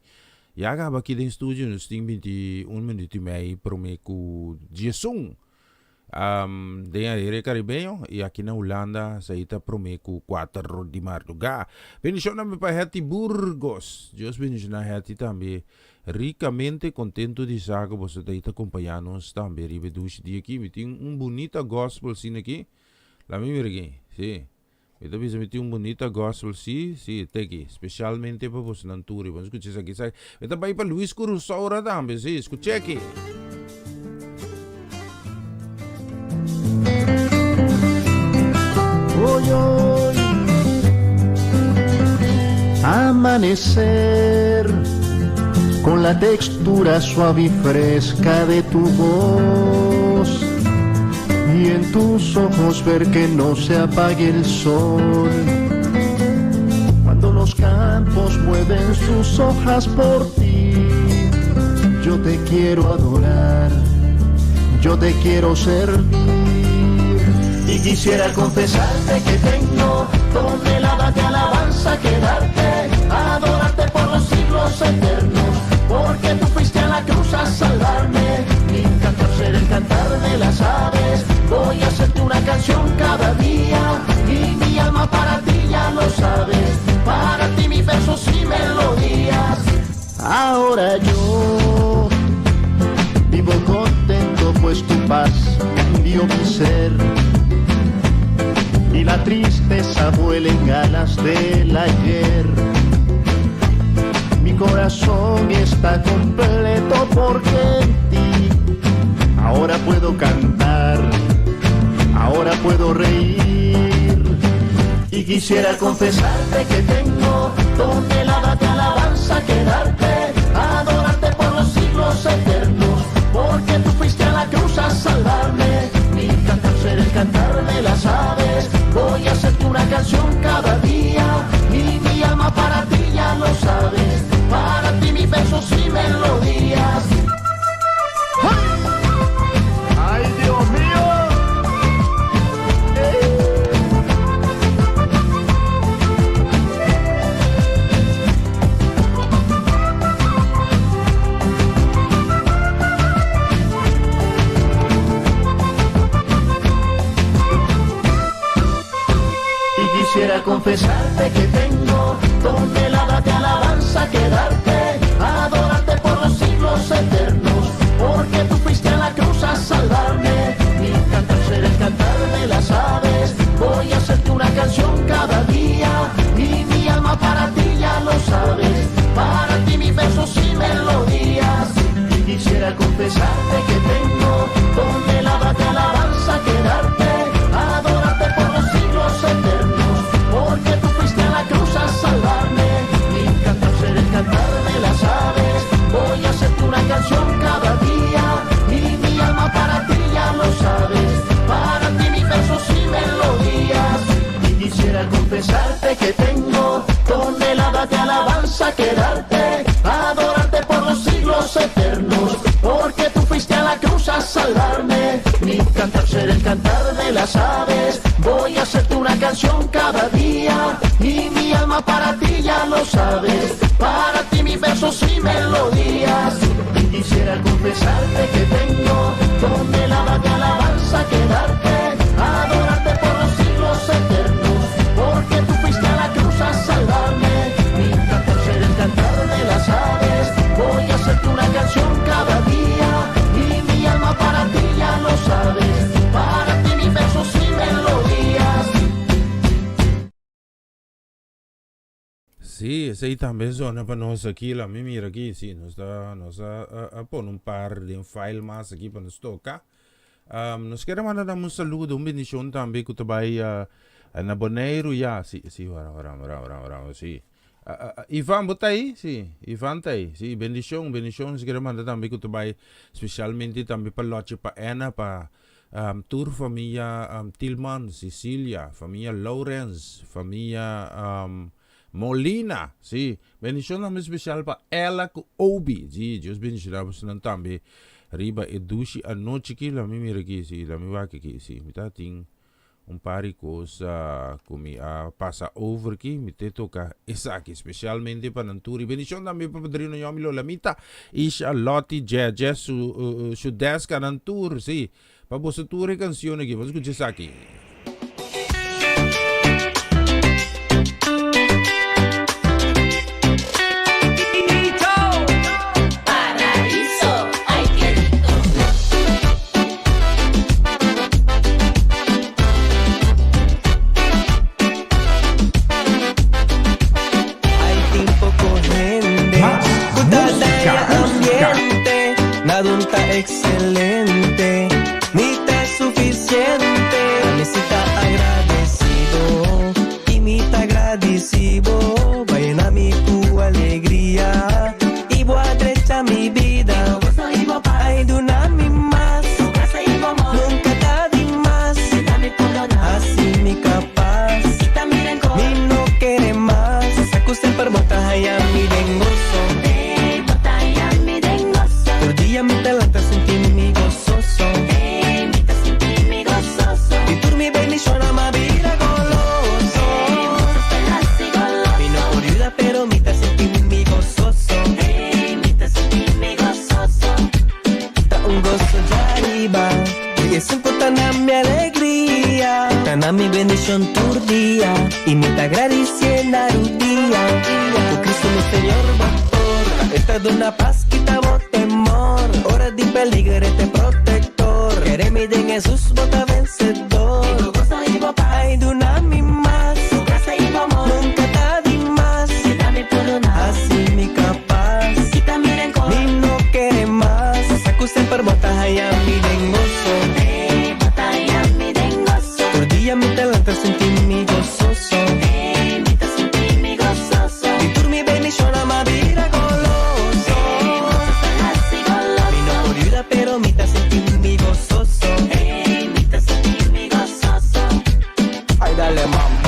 Ya caba aki den studio nos tin 21 minuut y mei prome cu diesun den aire caribeño y aki na Hulanda sa ta prome cu 4 di marduga. Bendicion tambe pa Hetty Burgos. Dios bendiciona Hetty tambe ricamente contento di sa cu boso ta acompaña nos tambe riba e dushi dia aki. Mi tin un bunita gospel asina aki. La mi mira aki, si. Mi ta bisa mi tin un bunita gospel, si, si, te aki. Specialmente pa bosonan tur. Bon scucha esaki, esaki. Mi ta bay pa Luis Curusaura tambe, si. Scucha aki. Hoy, hoy, amanecer con la textura suave y fresca de tu voz y en tus ojos ver que no se apague el sol. Cuando los campos mueven sus hojas por ti, yo te quiero adorar, yo te quiero servir. Y quisiera confesarte que tengo toneladas de alabanza que darte, adorarte por los siglos eternos, porque tú fuiste a la cruz a salvarme. Mi cantar será el cantar de las aves, voy a hacerte una canción cada día, y mi alma para ti ya lo sabes, para ti mis versos y melodías. Ahora yo vivo contento, pues tu paz cambió mi ser. Y la tristeza vuela en alas del ayer. Mi corazón está completo porque en ti ahora puedo cantar, ahora puedo reír. Y quisiera confesarte que tengo toneladas de alabanza que darte, adorarte por los siglos eternos, porque tú fuiste a la cruz a salvarme. Mi cantar será el cantar de las aves, voy a hacerte una canción cada día, y mi alma para ti ya lo sabes, para ti mis versos y melodías. ¡Ay, Dios mío! Y quisiera confesarte que tengo toneladas de alabanza que darte, adorarte por los siglos eternos, porque tú fuiste a la cruz a salvarme. Mi cantar será el cantar de las aves, voy a hacerte una canción cada día, y mi alma para ti ya lo sabes, para ti mis versos y melodías. Y quisiera confesarte que tengo toneladas de alabanza que darte, adorarte por los siglos eternos, porque tú fuiste a la cruz a salvarme. Mi cantar será el cantar de las aves, voy a hacerte una canción cada día, y mi alma para ti ya lo sabes, para ti mis versos y melodías. Y quisiera confesarte que tengo toneladas de alabanza que darte, adorarte por los siglos eternos, porque tú fuiste a la cruz a salvarme. Mi cantar será el cantar de las aves, voy a hacerte una canción cada día, y mi alma para ti ya lo sabes, para ti mis versos y melodías. Y quisiera confesarte que tengo toneladas de alabanza que darte, adorarte por los siglos eternos, porque tú fuiste a la cruz a salvarme. Mi cantar será el cantar de las aves, voy a hacerte una canción cada día, y mi alma para ti ya lo sabes, para ti mis versos y melodías. Sí, esey tambe zona pa nos aki, la mi mira aki, sí, nos ta, nos a, a, a pone un par den file mas aki pa nos toca. Um, nos kier a manda nan un saludo, un bendicion tambe cu ta bay uh, na Boneiru, ya, sí, sí, ora, ora, ora, ora, ora, sí. Ivan, bo ta ei? Sí, Ivan ta ei. Sí, bendishon, bendishon. Nos kere manda tambe ku ta bai spesialmente tambe pa Lotje, pa Anna, pa tur famia Tilman, Cecilia, famia Lawrence, famia Molina. Sí, bendishon tambe spesial pa Ella ku Obi. Sí, Dios bendishoná bosonan tambe riba e dushi anochi aki. Lami mira aki, sí, lami wak aki. Sí, mi ta tin Un par di kos ku mi a pasa over ki mi te toka esaki, spesialmente pa nan tur. I bendishon tambe pa Padrino Yomi Lolamita, Isha, Lottie, Jeje, su Shudeska, nan tur, sí. Pa boso tur e kanshon aki. Bo skucha esaki. Paraíso, ay qué rico. Ay tin poco hende cu ta daña ambiente, Nada ta excelente, ni ta suficiente. Mi si ta agradecido y mi ta agradecibo, Bo a yena mi cu alegria y bo a drecha mi bida. Ay duna mi mas, nunca ta di mas. Haci mi capaz, mi no kere mas. Sa cu semper bo ta haya mi den goso. Tur dia mi ta lanta sinti mi gososo. Di tur mi bendicion a bira goloso. Mi no por yuda pero mi ta sinti mi gososo. Ta un goso djariba di esun ku ta na mi alegria. Ta na mi bendishon tur dia i mi ta gradisié na rudia. Ku Kristu mi Señor bo por ta e ta duna pas kita bo temor. Ora di peliger e ta e protektor. Kere mi den Hesus bo ta vensedor. Ai duna mi mas, nunka ta di mas. Hasi mi kapas, mi no kere mas. Sa ku semper bo ta haya mi den goso. Tur dia mi ta lanta sinti mi gososo. Di tur mi bendishon a mi bira goloso. Mi no por yuda pero mi ta sinti mi gososo. Ay dale mambo.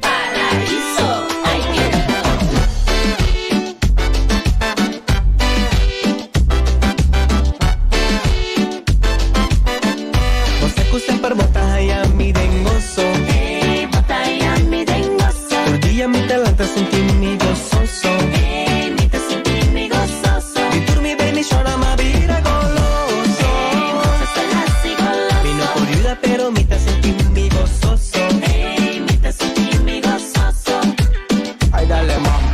Paraíso, ay qué rico. Bo sa ku semper bo ta haya mi den goso. Ey, bo ta haya mi den goso. Tur dia mi ta lanta sinti mi gososo. Ey, mi ta sinti mi gososo. Di tur mi bendishon a mi bira goloso. Ey, bo ta hasi goloso. Mi no por yuda pero mi ta sinti mi gososo. Ey, mi ta sinti mi gososo. Ay dale mambo.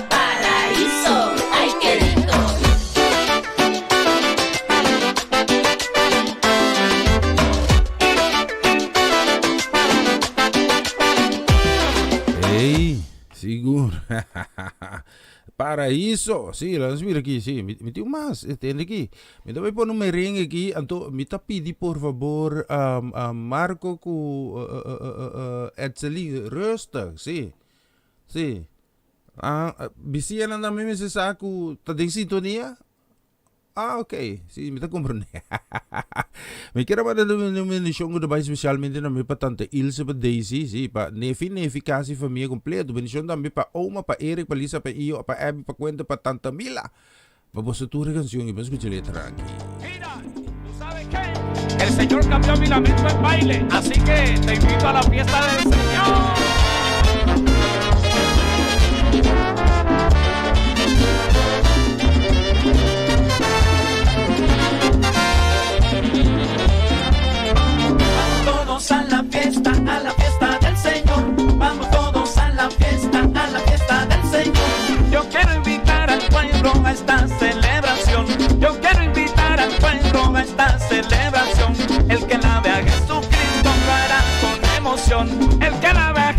Paraíso, ay qué rico. Ey, sigur. Paraíso. Sí, laat ons mira aquí. Sí, mi, mi tin mas. Tende aquí. Mi ta bai pone un merengue aquí. Anto, mi ta pidi por favor um, um, Marco ku uh, uh, uh, uh, uh, Edselin rustig. Sí. Sí. Ah, bisianan tambe mester sa ku ta den sintonia. Ah, ok. Sí, mi ta comprende. Mi kier a manda un bendicion ku ta bai specialmente tambe pa tante Ilse, pa Daisy, sí, pa Nefi, Nefi, casi familia completo. Bendicion tambe pa Oma, pa Eric, pa Lisa, pa Iyo, pa Abby, pa Quentin, pa tante Mila. Pa boso tur e cancion y ban scucha letra aki. Mira, ¿tú sabes qué? El Señor cambió mi lamento en baile, así que te invito a la fiesta del Señor. Vamos todos a la fiesta, a la fiesta del Señor. Vamos todos a la fiesta, a la fiesta del Señor. Yo quiero invitar al pueblo a esta celebración. Yo quiero invitar al pueblo a esta celebración. El que alabe a Jesucristo lo hará con emoción. El que alabe a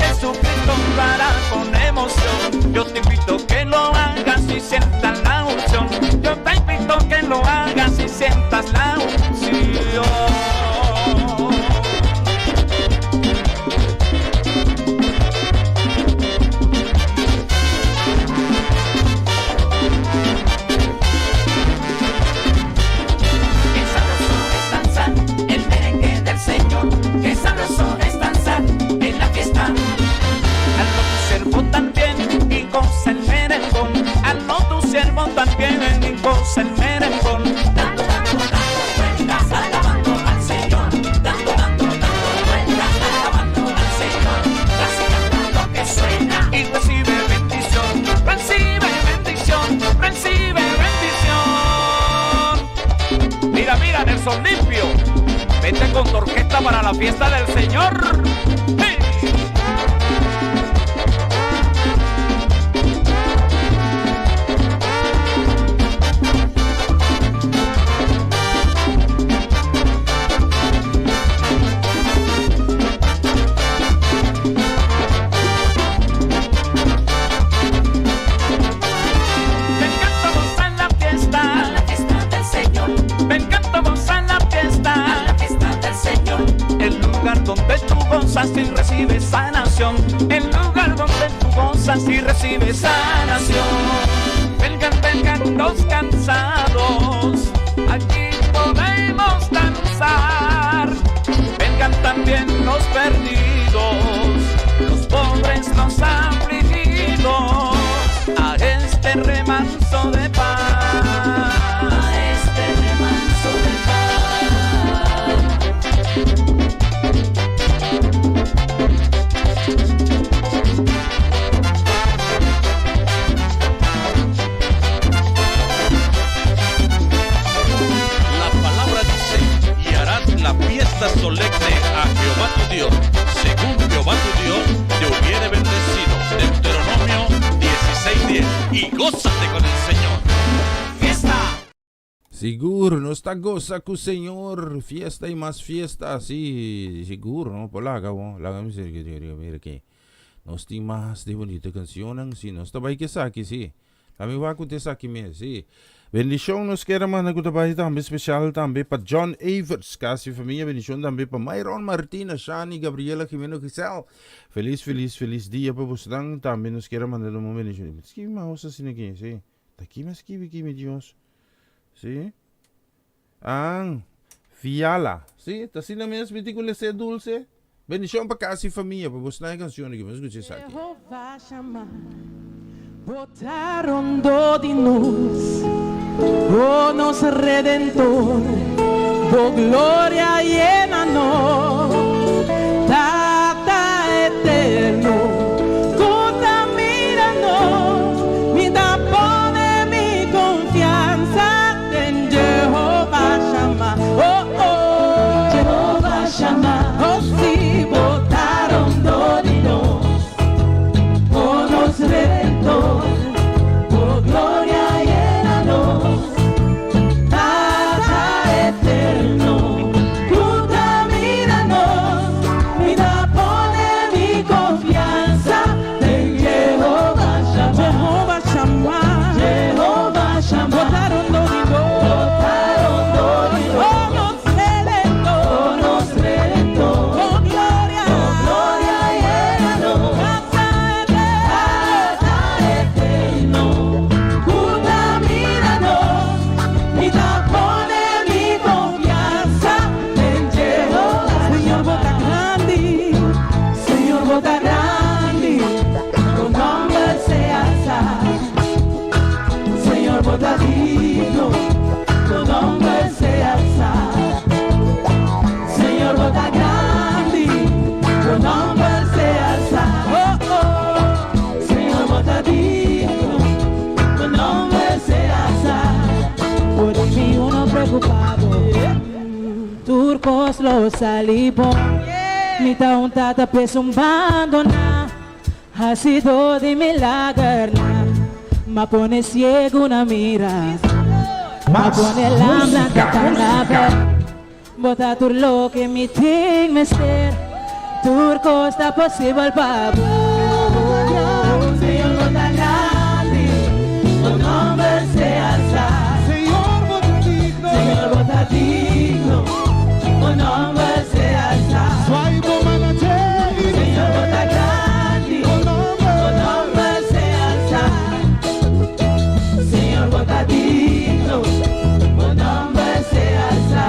Mira, Nelson Limpio, vente con tu orquesta para la fiesta del Señor. ¡Sí! Vengan todos a la fiesta, a la fiesta del Señor. Vengan todos a la fiesta, a la fiesta del Señor. El lugar donde tú gozas y recibes sanación. El lugar donde tú gozas y recibes sanación. Vengan, vengan los cansados, aquí podemos danzar. Vengan también los perdidos, los pobres, los afligidos, a este remanso de paz. A este remanso de La palabra dice, y harás la fiesta solemne a Jehová tu Dios, según Jehová tu Dios te hubiere bendecido. Deuteronomio 16:10. Y gózate con el Señor. Fiesta. Sigur, nos ta gosa ku Señor. Fiesta i mas fiesta, sí, sigur, no? Por laga, bo, laga mi ser, mira aki. Nos tin mas di bunita cancionnan, sí, nos ta bai ku esaki, sí. Ami wak ku ta esaki mes, sí. Bendishon nos kier a manda ku ta bai tambe spesial tambe pa John Everts, kas i famia. Bendishon tambe pa Myron Martina, Shani, Gabriela, Jimeno, Giselle. Felis, felis, felis dia pa bosnan. Tambe nos kier a manda un bendishon. Mi ta skibi maus asina aki, sí. Ta ki mi a skibi aki, mi Dios? Sí. An, Fiala. Sí, ta asina mes mi tin ku les'é dulce. Bendishon pa kas i famia, pa bosnan e kanshon aki. Mi a skucha esaki. Jehová shama, bo ta rondó di nos, o nos Redentor, bo gloria yena nos, Tata eterno, ku ta mira nos, mi ta pone mi konfiansa den Jehová shama, oh oh, Jehová shama, oh si, bo ta rondó di nos, o nos Redentor, bo gloria yena nos, Tata eterno, ku ta mira nos, mi ta pone mi konfiansa den Jehová shama, Jehová shama, Jehová shama, bo ta rondó di nos, bo ta rondó di nos, o nos Redentor, o nos Redentor, bo gloria, bo gloria yena nos, Tata eterno, Tata eterno, ku ta mira nos, mi ta pone mi konfiansa den Jehová. Señor, bo ta grandi, Señor, bo ta grandi, bo nòmber sea alsá. Señor, bo ta digno, bo nòmber sea alsá. Señor, bo ta grandi, bo nòmber sea alsá. Oh, oh. Señor, bo ta digno, bo nòmber sea alsá. Por mi uno preocupado. Tur kos lo sali bon. Mi ta un tata pesun bandoná. Hasidó di milagernan. M'a pone siegunan mira. M'a Mas pone lamnan música, ta kana música. bèk. Bo ta tur loke mi tin mester. Tur kos ta posibel pa bo. Señor, bo ta grandi, bo nòmber sea alsá. Señor, bo ta digno. Señor, bo ta digno, bo nòmber sea alsá. Swai bo manager. Señor, bo ta grandi, Bo nòmber. bo nòmber sea alsá. Señor, bo ta digno, bo nòmber sea alsá.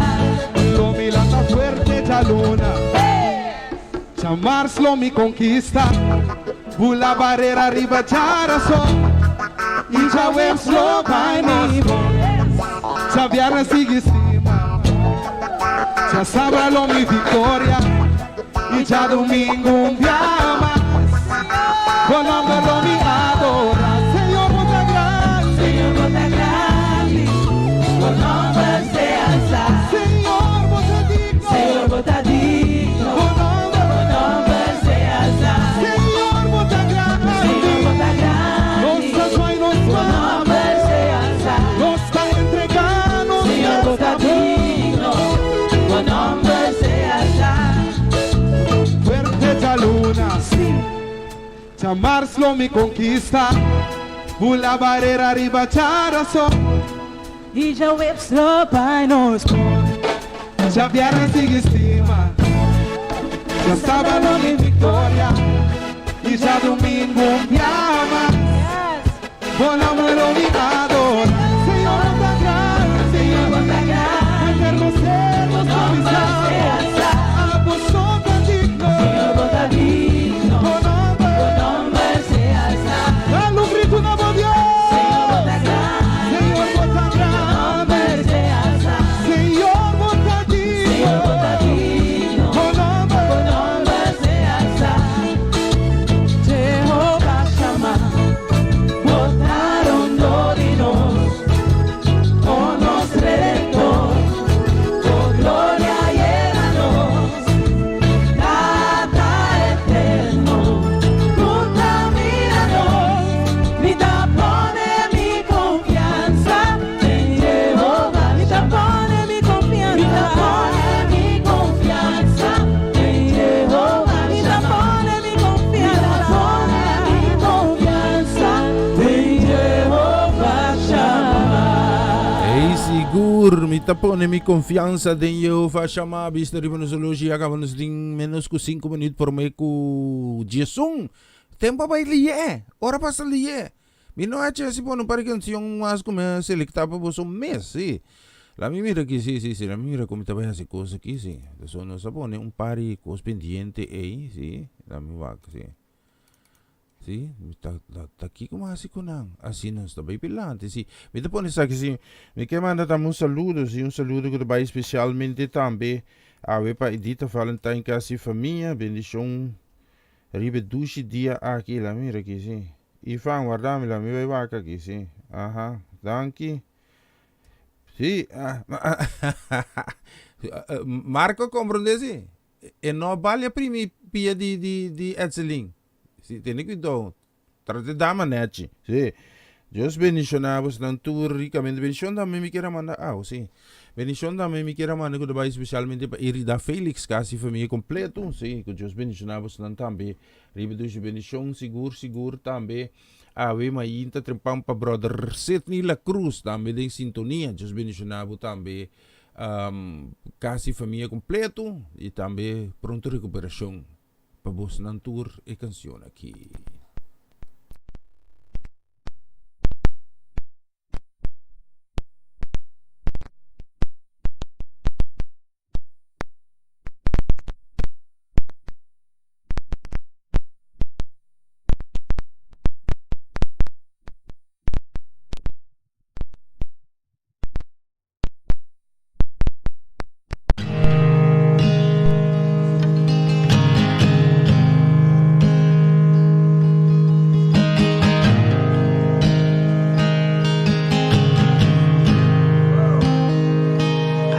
Lo mi lanta fuerte djaluna. Djamars lo mi konkista. Bula barera riba djarason. I djaweps lo bai mi bon. Djabièrnè sigui siman. Djasabra lo mi viktoria. I djadumingu un bia mas. Bo nòmber lo mi adorá. Señor, bo ta grandi. Señor, bo ta grandi, bo nòmber sea alsá. djaluna. Sí. Djamars lo mi konkista. Bula barera riba djarason. I djaweps lo bai nos por. Djabièrnè sigui stima. Djasabra lo mi viktoria. I djadumingu un biaha mas. Bo nomber lo mi adora. Señor bo ta grandi. Señor bo ta grandi. Eterno ser nos ta bisa bo. Abo so ta digno. Señor bo ta digno. Bo nomber. Bo nomber sea alzá. Dal un gritu na bo Dios. Señor bo ta grandi. Señor bo ta Bo grandi. nomber sea alzá. Señor bo ta digno. Señor bo ta digno. Bo nomber. Bo nomber sea alzá. Jehová Shammah, bo ta rondó di nos, o nos Redentor, bo gloria yena nos. Tata eterno, ku ta mira nos, mi ta pone mi konfiansa den Jehová. Mi ta pone mi konfiansa, mi ta pone mi konfiansa den Jehová. Mi ta pone mi konfiansa, mi ta pone mi konfiansa den Jehová Shammah. Ei, sigur, mi ta pone mi konfiansa den Jehová Shammah. Bista riba nos oloshi ya kaba nos tin ménos ku sinku minüt promé ku diesun. Tempu a bai lié, ora pasa lié. Mi no a haci pone un par di cancion mas cu mi a selecta pa boso mes, si. La mi mira aki, si, si, si, la mi mira con mi ta bay haci cos aki, si. So nos a pone un par di cos pendiente ey, si. La mi wak, si. Si, mi ta, ta, ta kico mi a haci cu nan? Asi nos ta bay pilante, si. Mi ta pone esaki, si. Mi ke manda tambe un saludo, si, un saludo cu ta bay specialmente tambe awe pa Edita Valentine casi famia. Bendicion Riba e dushi dia aki la mira aki si. Ifan warda mi la mi bai wak aki si. Aha danki. Si Marco a comprende si. E no bali a primi pia di di di Edselin. Si tene cuidou. Trata e dama nechi. Si. Dios bendiciona bosnan tur ricamente. Bendicion tambe mi kier a manda awo, si. Bendicion tambe mi kier a manda cu ta bay specialmente pa Irida Felix, casi famia completo. Si, cu Dios bendiciona bosnan tambe. Riba dushi bendicion, sigur, sigur tambe. Awe mainta trempan pa brother Sidney La Cruz, tambe den sintonia. Dios bendiciona bo tambe. Um, casi famia completo y tambe pronto recuperacion. Pa bosnan tur e cancion aki.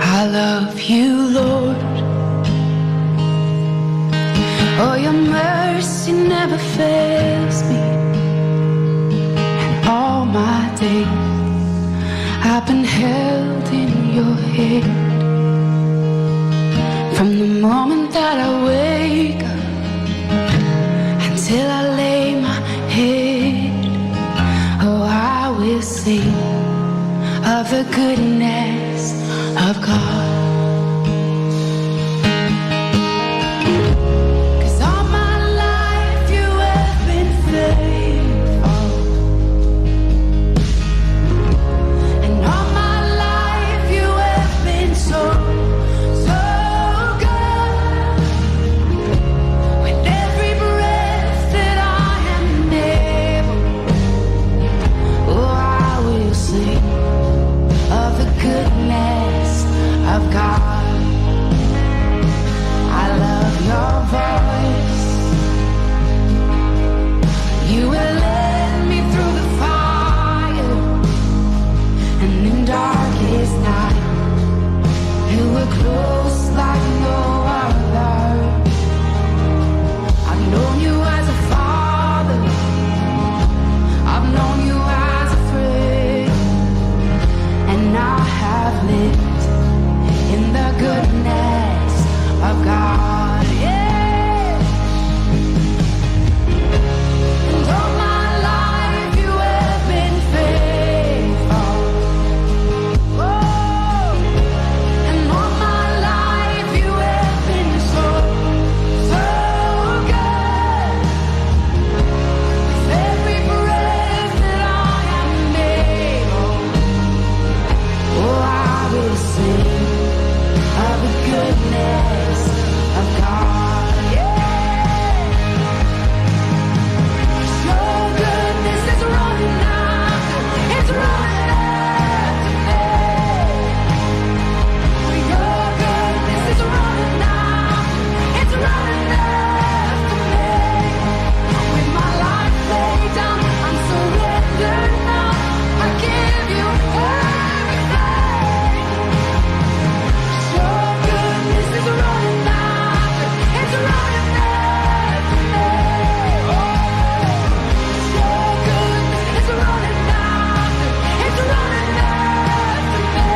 I love you, Lord. Oh, your mercy never fails me. And all my days I've been held in your hand. From the moment that I wake up until I lay my head, oh, I will sing of the goodness of God. 'Cause all my life you have been faithful. And all my life you have been so, so good. With every breath that I am able, oh, I will sing of the goodness of God. I love your voice. You will lead me through the fire and in darkest night. You were close like no other. I've known you as a father. I've known you as a friend. And I have lived in the goodness of God. Yeah. goodness of God. Yeah. 'Cause your goodness is running after, it's running after me. Your goodness is running after, it's running after me. With my life laid down, I'm surrendered now. I give you everything. Your goodness is running after, it's running after me. Your goodness is running after, it's running after me.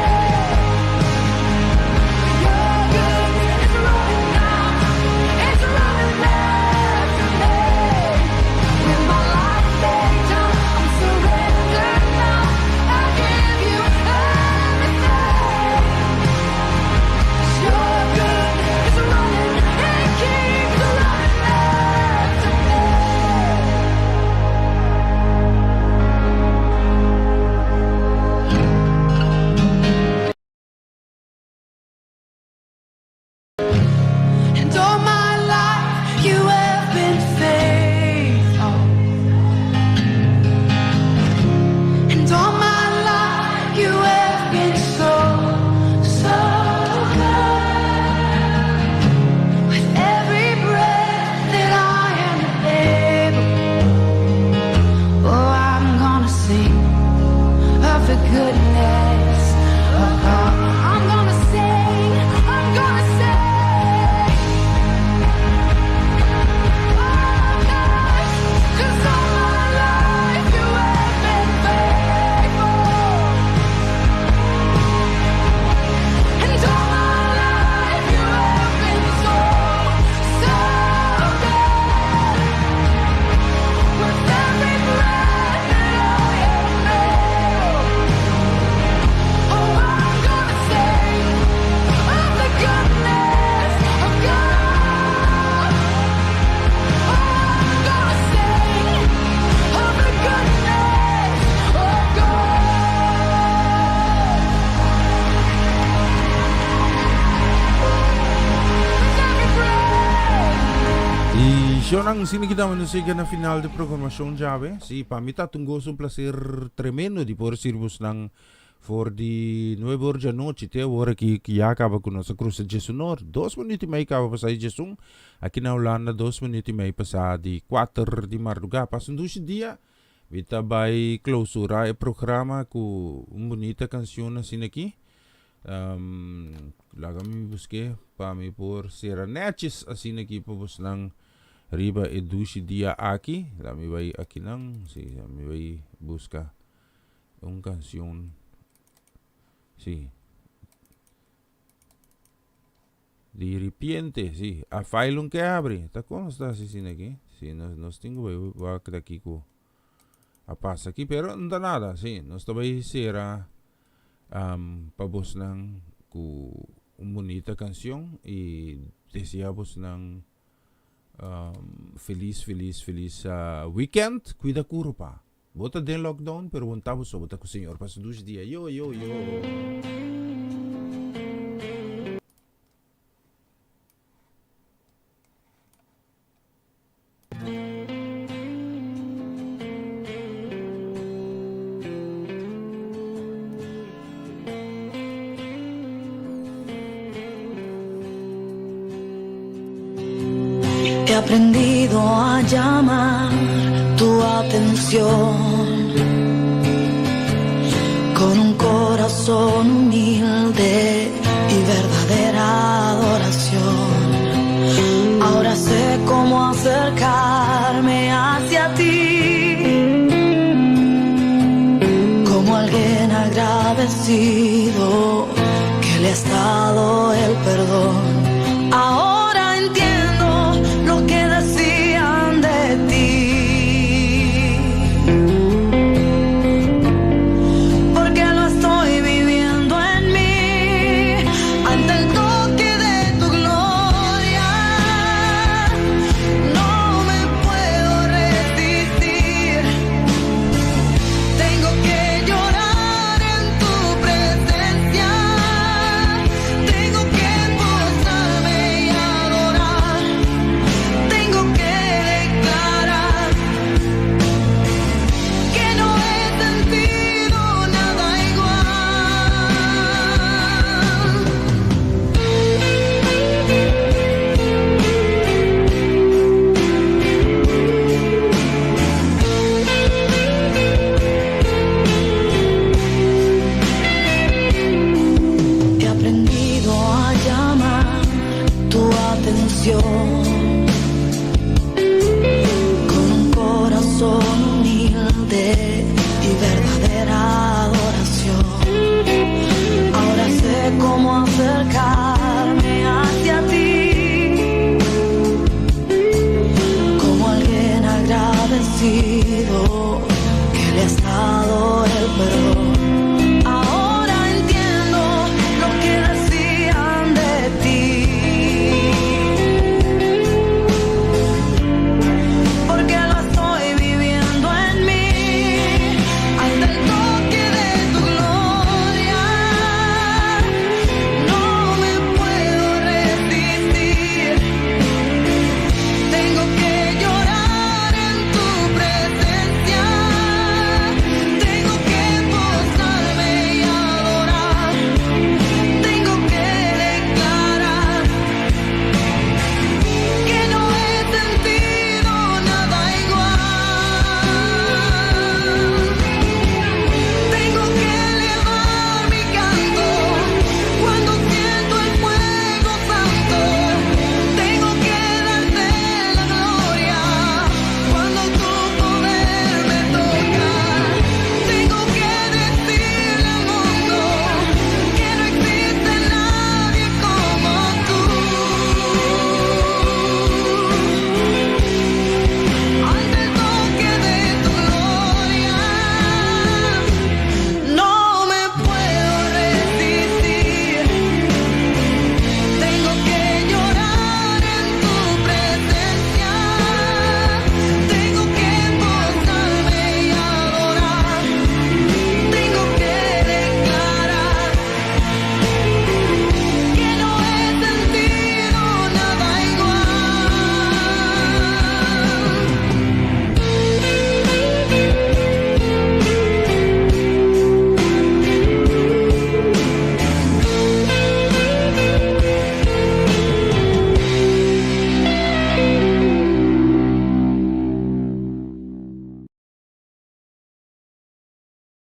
Your goodness is running after, it's running after me. With my life laid down, I'm surrendered now. I give you everything. Your goodness is running, it keeps running after me. And all my life you have been faithful. And all my life you have been so, so good. With every breath that I am able, oh, I'm gonna sing of the goodness of God. I'm gonna sing, I'm gonna sing. 'Cause all my life you have been faithful. And all my life you have been so, so good. With every breath that I am able, oh, I'm gonna sing of the goodness of God. I'm gonna sing of the goodness of God. With every breath. I shonan asina kita nos a yega na final di programashon djawe. Si, pa mi ta un goso, un plaser tremendo di por sirbi nan for di 9 or di anochi te ora ku ya kaba ku nos a krusa 11 or. 2 minuut i mei kaba pasá 11. Aki na Hulanda 2 minuut i mei pasá di 4 di mardugá. Pasa un dushi dia. Mi ta bai klousurá e programa ku un bunita kanshon asina aki. Laga mi buska pa mi por sera netjes asina aki pa nan riba e dushi dia aki. Laga mi bai aki nan. Si, mi bai buska un kanshon. Si. Di repente, si. A file un ke habri. Ta kon ta asina aki? Si, nos tin ku bai aki ku a pasa aki, pero no ta nada, si. Nos ta bai sera pa nan ku un bunita kanshon i deseá nan felis, felis, felis weekend. Kuida kurpa. Bo ta den lockdown, pero bo n' ta so, bo ta ku Señor. Pasa 2 dia. Yo, yo, yo. He aprendido a llamar tu atención con un corazón humilde y verdadera adoración. Ahora sé cómo acercarme hacia ti como alguien agradecido que le está